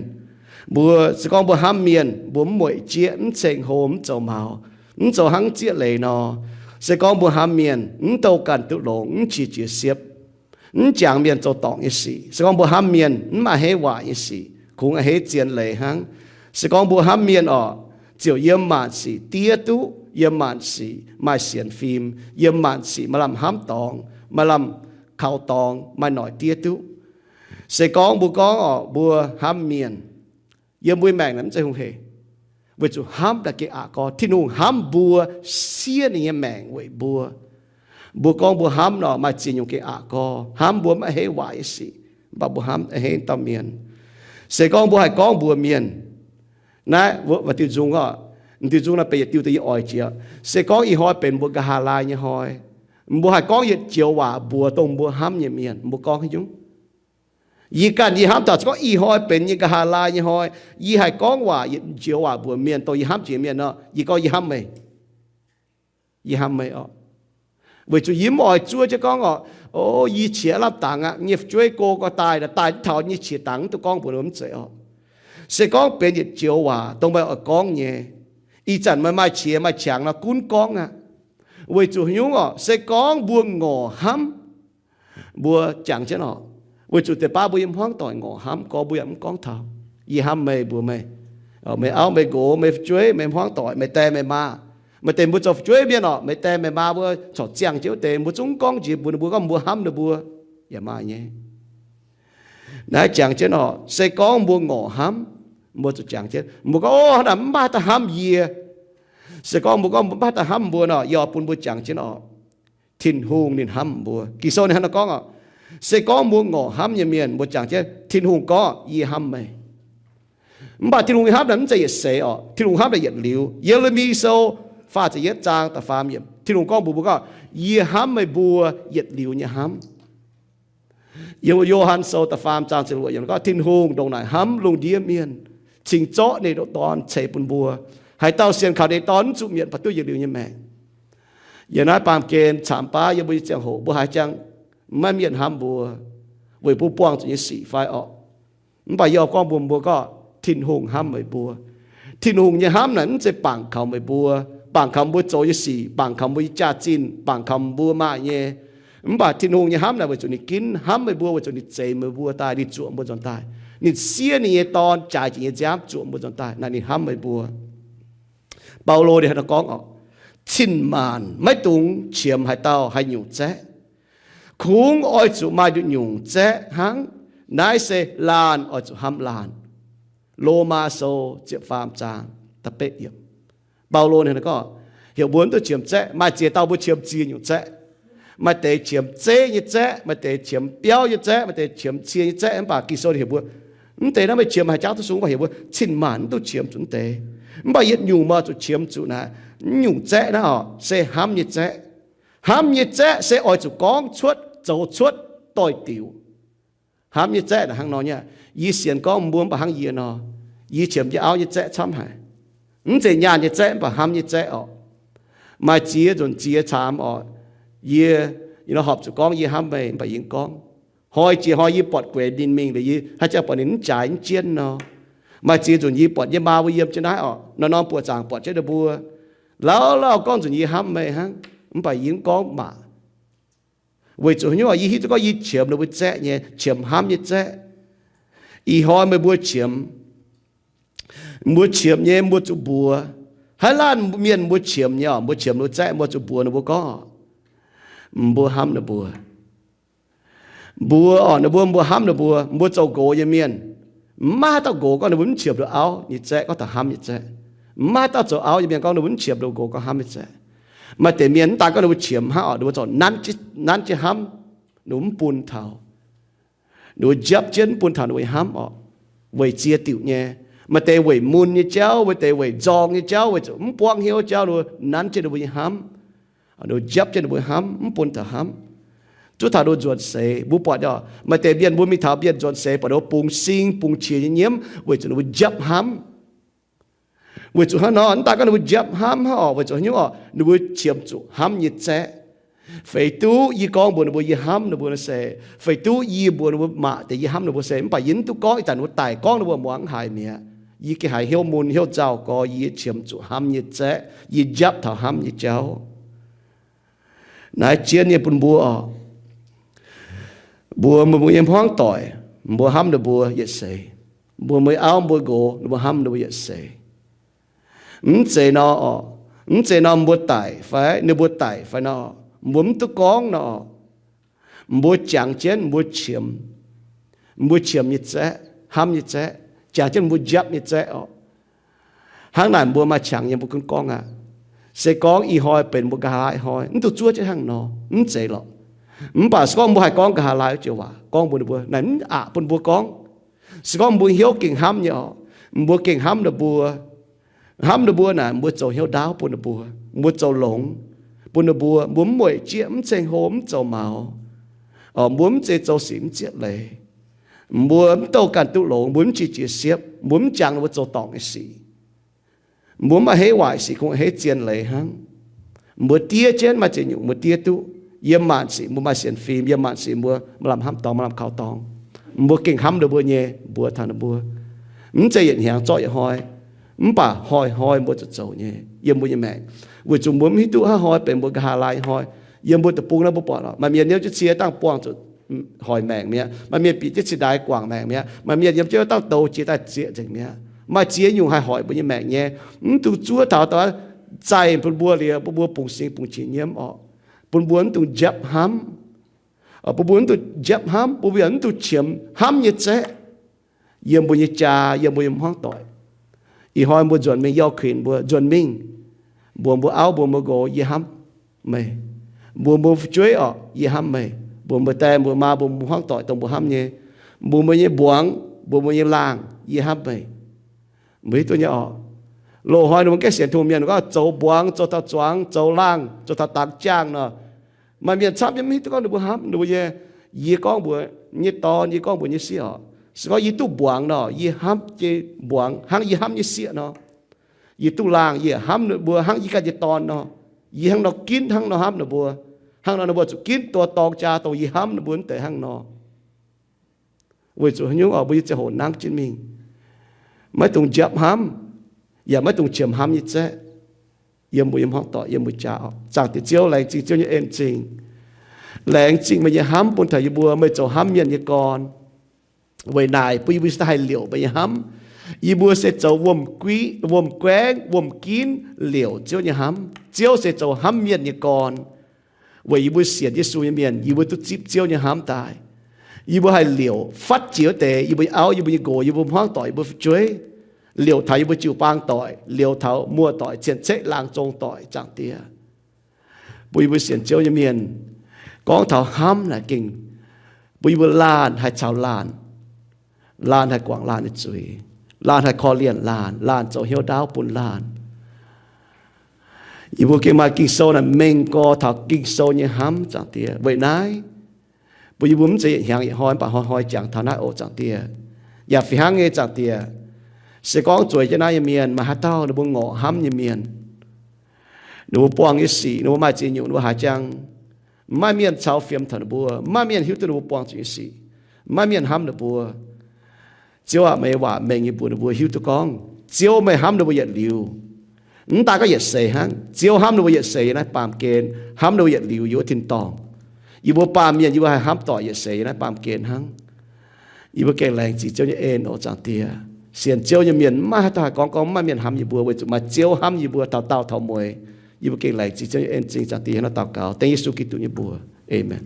Mbuo se gorngv mbuo hnamv mienh, mbuo mv mueic jieqv, mv ceng hlo, mv zoux maux, mv zoux hnangv zieqv leiz nor. Se gorngv mbuo hnamv mienh, mv douh ganh duqv longx, mv qiex jiez siepv, mv jangx mienh zoux dorngc nyei sic. Se gorngv mbuo hnamv mienh, mv a'hneiv waaic nyei sic, kungx a'hneiv zien leiz hnangv. Se gorngv mbuo hnamv mienh orqc, ziouc yiem maanc sic diev duqv, yiem maanc sic maaih sienx fim, yiem maanc sic maaih lamh hnamv dorngx, maaih lamh kaux dorngx, maaih noic diev duqv. Se gorngv mbuo gorngv orqc, mbuo hnamv mienh, yiem mbuo maengc naaic mv zeiz hungh hec, weic zuqc hnamv daaih gengh aqc gorx. Tin-Hungh hnamv mbuo, siev ninh nyei maengc weic mbuo. Mbuo gorngv mbuo hnamv nor, maaih ziex nyungc gengh aqc gorx. Hnamv mbuo mv a'hneiv waaic nyei sic, mv baac mbuo hnamv a'hneiv dauh mienh. Se gorngv mbuo haih gorngv mbuox mienh, naaiv, diuh nzung, diuh nzung naaiv benx yietc diuh deix yie oix jiex. Se gorngv ih hnoi benx mbuo nqa'haav laai nyei hnoi, mbuo haih gorngv yietc joux waac mbuox dongh mbuo hnamv nyei mienh, mbuo gorngv haaix nyungc? Yie ganh yie hnamv taux se gorngv ih hnoi benx yie nqa'haav laai nyei hnoi, yie haih gorngv waac yietc joux waac mbuox mienh dongh yie hnamv jiex mienh nor, yie gorngv, yie hnamv meih. Yie hnamv meih orqc. Weic zuqc yie mv oix zuov jienv gorngv orqc, o, yie qiex lamh dangx aqv, nyei fu'jueiv go gorx daaih, daaih mv taux nyei qiex dangx mv duqv gorngv mbuox ninh mv zeiz orqc. Se gorngv benx yietc joux waac dongh meih oix gorngv nyei, ih zanc meih maaih qiex maaih qangx nor gunv gorngv aqv. Weic zuqc haaix nyungc orqc? Se gorngv mbuo ngorc hnamv, mbuo jangx jienv orqc. Weic zuqc deix baav mbuo yiem hmuangv doic ngorc hnamv gorngv mbuo yaac mv gorngv taux, yie hnamv meih mbuox meih, meih auv meih nqox, meih fu'jueiv, meih hmuangv doic, meih die meih maa. Maaih deix mbuo zoux fu'jueiv mienh orqc, meih die meih maa mbuo corc ziangh jienv wuov deix, mbuo zungv gorngv njiec mbuox ninh mbuo gorngv mbuo hnamv ninh mbuo yaac maaih nyei. Naaiv jangx jienv orqc, se gorngv mbuo ngorc hnamv, mbuo zuqc jangx jienv, mbuo gorngv, o, hnangv naaic mv maaih da'hnamv yie. Se gorngv mbuo gorngv mbuo mv maaih da'hnamv mbuo nor, yie oix bun mbuo jangx jienv orqc, Tin-Hungh ninh hnamv mbuo. Ging-Sou ninh hnangv nor gorngv orqc, Se gorngv mbuo ngorc hnamv nyei mienh, mbuo jangx jienv, Tin-Hungh gorngv, Yie hnamv meih. Mv baac Tin-Hungh nyei hnamv naaic mv zeiz yietc seix oc. Tin-Hungh hnamv naaic yietc liuz. Ye^le^mi Sou faah ziepc yietv zaang da'faam yiemc, Tin-Hungh gorngv mbuox mbuo gorngv, Yie hnamv meih mbuo yietc liuz nyei hnamv. Yiem Yo^han Sou da'faam zaang ziepc luoqc yiemc gorngv, Tin-Hungh ndongc naaic hnamv lungh ndiev mienh, cingx zorqv ninh nyei Dorn ceix bun mbuo. Haaix dauh sienx kaux ninh nyei Dorn mv zuqc mietc, mv baac duqv yietc liuz nyei maengc. Yiem naaiv baamh gen camx baav yiem mbuo nyei ziangh hoc, mbuo haiz jangx maiv mienh hnamv mbuo weic mbuo buangh zuqc nyei sic fai orqc. Mv baac yie oix gorngv mbuox mbuo gorngv, Tin-Hungh hnamv meih mbuo. Tin-Hungh nyei hnamv naaic mv zeiz bangc kaux meih mbuo, bangc kaux mbuo zoux nyei sic, bangc kaux mbuo nyei jaax-zinh, bangc kaux mbuo maaih nyei. Mv baac Tin-Hungh nyei hnamv naaic weic zuqc ninh ginv hnamv meih mbuo, weic zuqc ninh zeix meih mbuo daaih, ninh zuoqc mbuo nzuonx daaih. Ninh siev ninh nyei Dorn jaaix jiex nyei nziaamv zuoqc mbuo nzuonx daaih. Naaiv ninh hnamv meih mbuo. Baulo ninh hnangv naaiv gorngv oc, cin-maanc maiv dungx qiemx haaix dauh haih nyungc zaeqv. Kungx oix zuqc maaih nduqc nyungc zaeqv hnangv. Naaiv se laanh oix zuqc hnamv laanh. Lomaa Sou ziepc faam zaang da'betv yiemc. Baulo ninh gorngv, heuc mbuo mv dungx qiemx zaeqv. Maaih ziex dauh mbuo qiemx ziex nyungc zaeqv. Maaih deix qiemx zeiv nyei zaeqv, maaih deix qiemx biauv nyei zaeqv, maaix deix qiemx cie nyei zaeqv. Mv baac Ging-Sou ninh heuc mbuo, mv deix naaiv meih qiemx haih jauv duqv sung, mv baac heuc mbuo cin-maanc mv dungx qiemx zuqc mv deix. Mv baac yietc nyungc meih oix zuqc qiemx zuqc naaic, mv nyungc zaeqv naaiv oc, se hnamv nyei zaeqv. Hnamv nyei zaeqv se oix zuqc gorngv cuotv, zoux cuotv, doix-diuc. Hnamv nyei zaeqv naaic hnangv nor nyei aqv. Yie sienx gorngv mbuo mv baac hnangv yie nor, yie qiemx yie auv nyei zaeqv camv haic. Mv zeiz nyaanh nyei zaeqv, mv baac hnamv nyei zaeqv oc. Maaih ziex nzunc ziex caamx oc, yie, yie nor horpc zuqc gorngv yie hnamv meih, mv baac yie mv gorngv. Hnoi jiex hnoi yie buatc gueix ninh mingh liuz, yie haaix jangx buatc ninh mv jaaix mv jienv nor. Maaih ziex nzunc yie buatc yie maa mbuo yiem jienv naaiv oc, norm-norm buoqc zaangc buatc jienv ninh mbuo, lauh lauh gorngv nzunc yie hnamv meih hnangv, mv baac yie mv gorngv maah. Weic zuqc haaix nyungc, yie hiuv duqv gorngv yie qiemx ninh mbuo zaeqv nyei, qiemx hnamv nyei zaeqv. Ih hnoi meih mbuo qiemx, mbuo qiemx nyei mbuo zuqc mbuox. Haaix laanh mienh mbuo qiemx nyei oc, mbuo qiemx ninh mbuo zaeqv, mbuo zuqc mbuox ninh mbuo gorngv, mbuo hnamv ninh mbuo. Mbuo oc, ninh mbuo, mbuo hnamv ninh mbuo, mbuo zoux nqox nyei mienh. Mv maaih haaix dauh nqox gorngv ninh mbuo mv qiemx nduqc auv nyei zaeqv gorngv taux hnamv nyei zaeqv. Mv maaih haaix dauh zoux auv nyei mienh gorngv ninh mbuo mv qiemx nduqc nqox gorngv hnamv nyei zaeqv. Maaih deix mienh mv daan gorngv ninh mbuo qiemx hnangv oc, ninh mbuo zorqv nanv jienv, nanv jienv hnamv, ninh mbuo mv bun taux. Ninh mbuo njapv jienv mv bun taux ninh mbuo nyei hnamv oc. Weic ziex diuc nyei. Maaih deix weic mun nyei jauv, maaih deix weic nzorng nyei jauv, weic zuqc mv buangv hnyouv jauv, ninh mbuo nanv jienv ninh mbuo nyei hnamv. Ninh mbuo njapv jienv ninh mbuo hnamv, mv bun taux hnamv. Zuov taux ninh mbuo nzuonx seix, mbuo buatc oc, maaih deix mienh mbuo mingh taux mienh nzuonx seix, buatc ninh mbuo bungx sing bungx qiex nyei nyiemv weic zuqc ninh mbuo njapv hnamv. Weic zuqc hnangv nor, mv daan gorngv ninh mbuo njapv hnamv hnangv oc, weic zuqc haaix nyungc oc, ninh mbuo qiemx zuqc hnamv nyei zaeqv. Feix duqv yie gorngv mbuox ninh mbuo yie hnamv ninh mbuo nor se, feix duqv yie mbuox ninh mbuo maah deix yie hnamv ninh mbuo se, mv baac yie mv duqv gorngv, ih zanc ninh mbuo daic gorngv ninh mbuo muangx mv haiz mi'aqv. Yie gengh haiz hnyouv mun hnyouv nzauh gorx, yie qiemx zuqc hnamv nyei zaeqv, yie njapv taux hnamv nyei jauv. Naaiv jienv nyei bun mbuo oc. Mbuox meih mbuo nyei hmuangv doic, mbuo hnamv ninh mbuo yietc seix. Mbuox meih auv mbuo nqox, ninh mbuo hnamv ninh mbuo yietc seix. Mv zeiz nor oc, mv zeiz nor mbuo daic fai, ninh mbuo daic fai nor, mbuo mv duqv gorngv nor oc. Mbuo jangx jienv mbuo qiemx, mbuo qiemx nyei zaeqv, hnamv nyei zaeqv, jangx jienv mbuo njapv nyei zaeqv oc. Hnangv naaic mbuo maaih qangx nyei mbuo gunv gorngv aqv. Se gorngv ih hnoi benx mbuo nqa'haav ih hnoi, mv duqv zuov jienv hnangv nor, mv zeiz lorqc. Mv baac se gorngv mbuo haih gorngv nqa'haav laai wuov joux waac gorngv mbuo ninh mbuo, naaiv mv aqc bun mbuo gorngv. Se gorngv mbuo hnyouv gengh hnamv nyei oc, mbuo gengh hnamv ninh mbuo. Hnamv ninh mbuo naaic, mbuo zoux hnyouv ndaauv bun ninh mbuo, mbuo zoux longx bun ninh mbuo, mbuo mv mueic jieqv, mv ceng hlo, mv zoux maux. Oc, mbuo mv zeiz zoux sic mv ziepv leiz. Mbuo mv douh ganh duqv longx, mbuo mv qiex jiez siepv, mbuo mv jangx ninh mbuo zoux dorngc nyei sic. Mbuo mv maaih hei waaic sic, kungx hei zien leiz hnangv. Mbuo diev jienv maaih ziex nyungc mbuo diev duqv. Yiem maanc sic mbuo maaih sienx fim, yiem maanc sic mbuo maaih lamh hnamv dorngx, maaih lamh kaux dorngx. Mbuo gengh hnamv ninh mbuo nyei, mbuox taux ninh mbuo. Mv zeiz yietc hnyangx zorqv yietc hnoi, mv baac hnoi-hnoi mbuo zuqc zoux nyei yiem mbuo nyei maengc. Weic zuqc mbuo mv hiuv duqv hnangv hnoi benx mbuo nqa'haav laai hnoi. Yiem mbuo deic-bung naaiv mbuo buatc lorqc, maaih mienh yiem jienv cie dangh buangh zuqc hoic maengc mi'aqv. Maaih mienh bieqc jienv cingx ndaaix guangc maengc mi'aqv. Maaih mienh yiem jienv dangh douz jiex daaih zieqc nzengc mi'aqv. Maaih ziex nyungc haih hoic mbuo nyei maengc nyei. Mv dungx zuov taux daaih zaih bun mbuo liuz, bun mbuo bungx sing bungx qiex nyiemv orqc. Bun mbuo mv dungx njapv hnamv. Bun mbuo mv dungx njapv hnamv, bun mbuo yaac mv dungx qiemx hnamv nyei zaeqv yiem mbuo nyei jaa, yiem mbuo nyei hmuangv doic. Ih hnoi mbuo nzuonx mingh, yauh kuinx mbuo nzuonx mingh, mbuox mbuo auv, mbuox mbuo nqox, yie hnamv meih. Mbuox mbuo fu'jueiv orqc, yie hnamv meih. Mbuox mbuo die mbuo maa, mbuo hmuangv doic dongh mbuo hnamv nyei, mbuox mbuo nyei mbuangz, mbuox mbuo nyei laangh, yie hnamv meih. Mbuo hiuv duqv nyei orqc? Loz-hnoi ninh mbuo gaengh sienx Tin-Hungh mienh gorngv zoux mbuangz, zoux taux zuangx, zoux laangh, zoux taux dangx jaangh nor, maaih mienh camv nyei mv hiuv duqv gorngv ninh mbuo hnamv ninh mbuo nyei. Yie gorngv mbuox nyei dorn, yie gorngv mbuox nyei sieqv orqc, se gorngv yie duqv mbuangz nor, yie hnamv jiex mbuangz hnangv yie hnamv nyei sieqv nor. Yie duqv laangh, yie hnamv ninh mbuo hnangv yie ganh nyei dorn nor. Yie hnangv nor ginv, hnangv nor hnamv ninh mbuo. Hnangv nor ninh mbuo zuqc ginv duqv dorng jaa dongh yie hnamv ninh mbuo wuov deix hnangv nor. Weic zuqc haaix nyungc orqc? Mbuo nyei ziangh hoc nangv jienv mingh, maiv dungx njapc hnamv, yaac maiv dungx qiemx hnamv nyei zaeqv yiem mbuo nyei hmuangv doic, yiem mbuo jaa orqc. Zaangc Diex Ziouv, laengz zingh Ziouv nyei en-zingh. Laengz zingh meih nyei hnamv bun taux yie mbuo. Meih zoux hnamv mienh nyei gorn. Weic naaic bun yie mbuo se daaih haih liouc meih nyei hnamv. Yie mbuo se zoux wuom-guaengv, wuom-ginv liouc Ziouv nyei hnamv. Ziouv se zoux hnamv mienh nyei gorn. Weic yie mbuo sienx Yesu nyei mienh, yie mbuo duqv zipv Ziouv nyei hnamv daaih. Yie mbuo haih liouc fatv jiex wuov deix yie mbuo nyei auv, yie mbuo nyei nqox, yie mbuo hmuangv doic, yie mbuo fu'jueiv, liouc taux yie mbuo jiu-baang doic, liouc taux muoz-doic, cien-ceqv laangz zong doic, Zaangc Diex. Bun yie mbuo sienx Ziouv nyei mienh, gorngv taux hnamv naaic gengh bun yie mbuo laanh haih caux laanh, laanh haih guangc laanh nyei zuiz, laanh haih korv-lienh laanh, laanh zoux hnyouv ndaauv bun laanh. Yie mbuo gengh maaih Ging-Sou naaic mengh gorx taux Ging-Sou nyei hnamv, Zaangc Diex. Weic naaiv, bun yie mbuo mv zeiz yietc hnyangx yietc hnoi mv baac hnoi-hnoi jangx taux naaiv oc, Zaangc Diex. Yaac fih hnangv nyei, Zaangc Diex, se gorngv zueiz jienv naaiv nyei mienh maaih haaix dauh ninh mbuo ngorc hnamv nyei mienh, ninh mbuo buangh nyei sic, ninh mbuo maaih ziex nyungc ninh mbuo haaix jangx, mv maaih mienh caux fiem taux ninh mbuo, mv maaih mienh hiuv duqv ninh mbuo buangh zuqc nyei sic, mv maaih mienh hnamv ninh mbuo. Ziouv aac, meih nyei waac mengh nyei mbuox ninh mbuo hiuv duqv gorngv Ziouv meih hnamv ninh mbuo yietc liuz. Mv daaih gorngv yietc seix hnangv, Ziouv hnamv ninh mbuo yietc seix naaiv baamh gen, hnamv ninh mbuo yietc liuz yiem wuov tin-dorngh. Yie mbuo baamh mienh yie mbuo haih hnamv doic yietc seix naaiv baamh gen hnangv. Yie mbuo gengh laengz zingh Ziouv nyei en oc, Zaangc Diex. Sienx Ziouv nyei mienh mv maaih haaix dauh haih gorngv gorngv mv maaih mienh hnamv yie mbuo, weic zuqc maaih Ziouv hnamv yie mbuo taux daauh taux mueiz. Yie mbuo gengh laengz zingh Ziouv nyei en-zingh, Zaangc Diex, hnangv naaiv daux gaux dengv Yesu Giduc nyei mbuox. Aamen.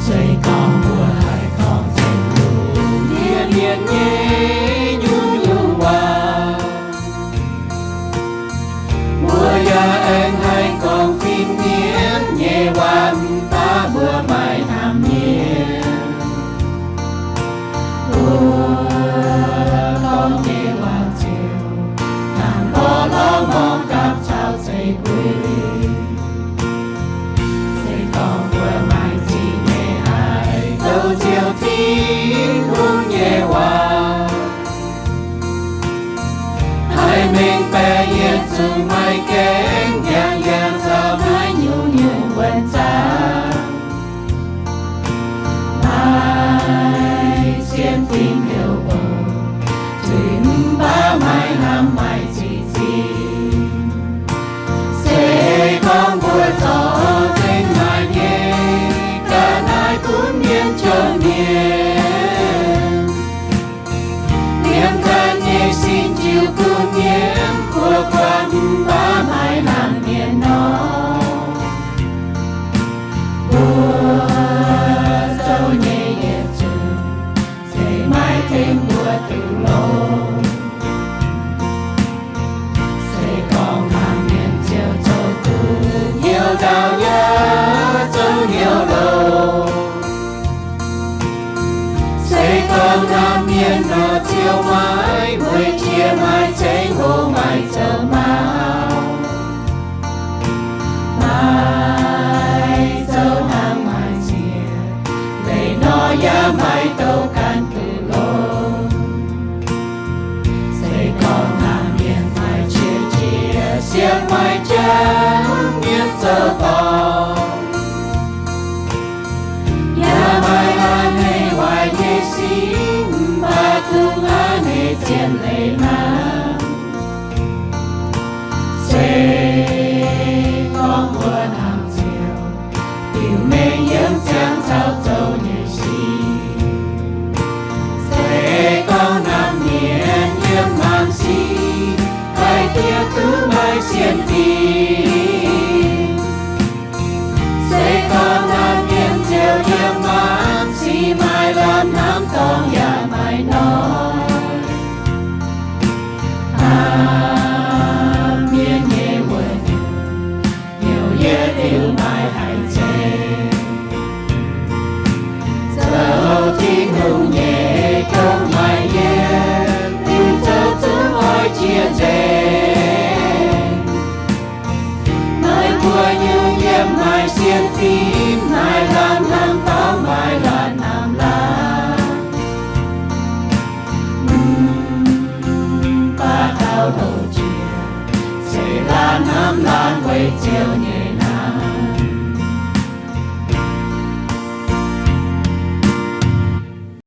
Se gorngv mbuo haih gorngv zinh lungh ndiev mienh nyei nyungc-nyungc waac, mbuo yaac aengx haih gorngv fin-mienv nyei waac, mv baac mbuo maiv hnamv mienh. Mbuo gorngv nyei waac ziouc hnangv mborqv lorngh morngh gapv caux zeiv-gueix. Se gorngv mbuo maaih zingh nyei haih douc Ziouv Tin-Hungh nyei waac, haih mengh baeqc yietc zungv maiv gaengh ndiangx-ndiangx caux maiv nyungc-nyungc wuonh zaangc. Maiv sienx fim heuc mbuo zuiz, mv baac maiv hnamv maiv zic zinh. Se gorngv mbuo zorc zengc naaiv nyei ga'naaiv bun mienh jomc mienh, liemh ganh nyei sin jiu bun mienh kuo guangc, mv baac maiv hnamv mienh nor, mbuo zoux nyei yietc zungv se maiv tengx mbuo duqv longx. Se gorngv hnamv mienh ziouc zoux duqv hnyouv ndaauv yaac zoux hnyouv longx. Se gorngv hnamv mienh nor, Ziouv maiv mueiz jiex, maiv ceng hoc, maiv zoux mauv, maiv zoux hnangv maiv ziex, leiz nor yaac maiv douc ganh duqv longx. Se gorngv hnamv mienh maiv qiex jiez, sienx maiv jangx mienh zoux dorngc, yaac maiv a'hneiv waaic nyei sin, mv baac duqv a'hneiv zien leiz hnangv.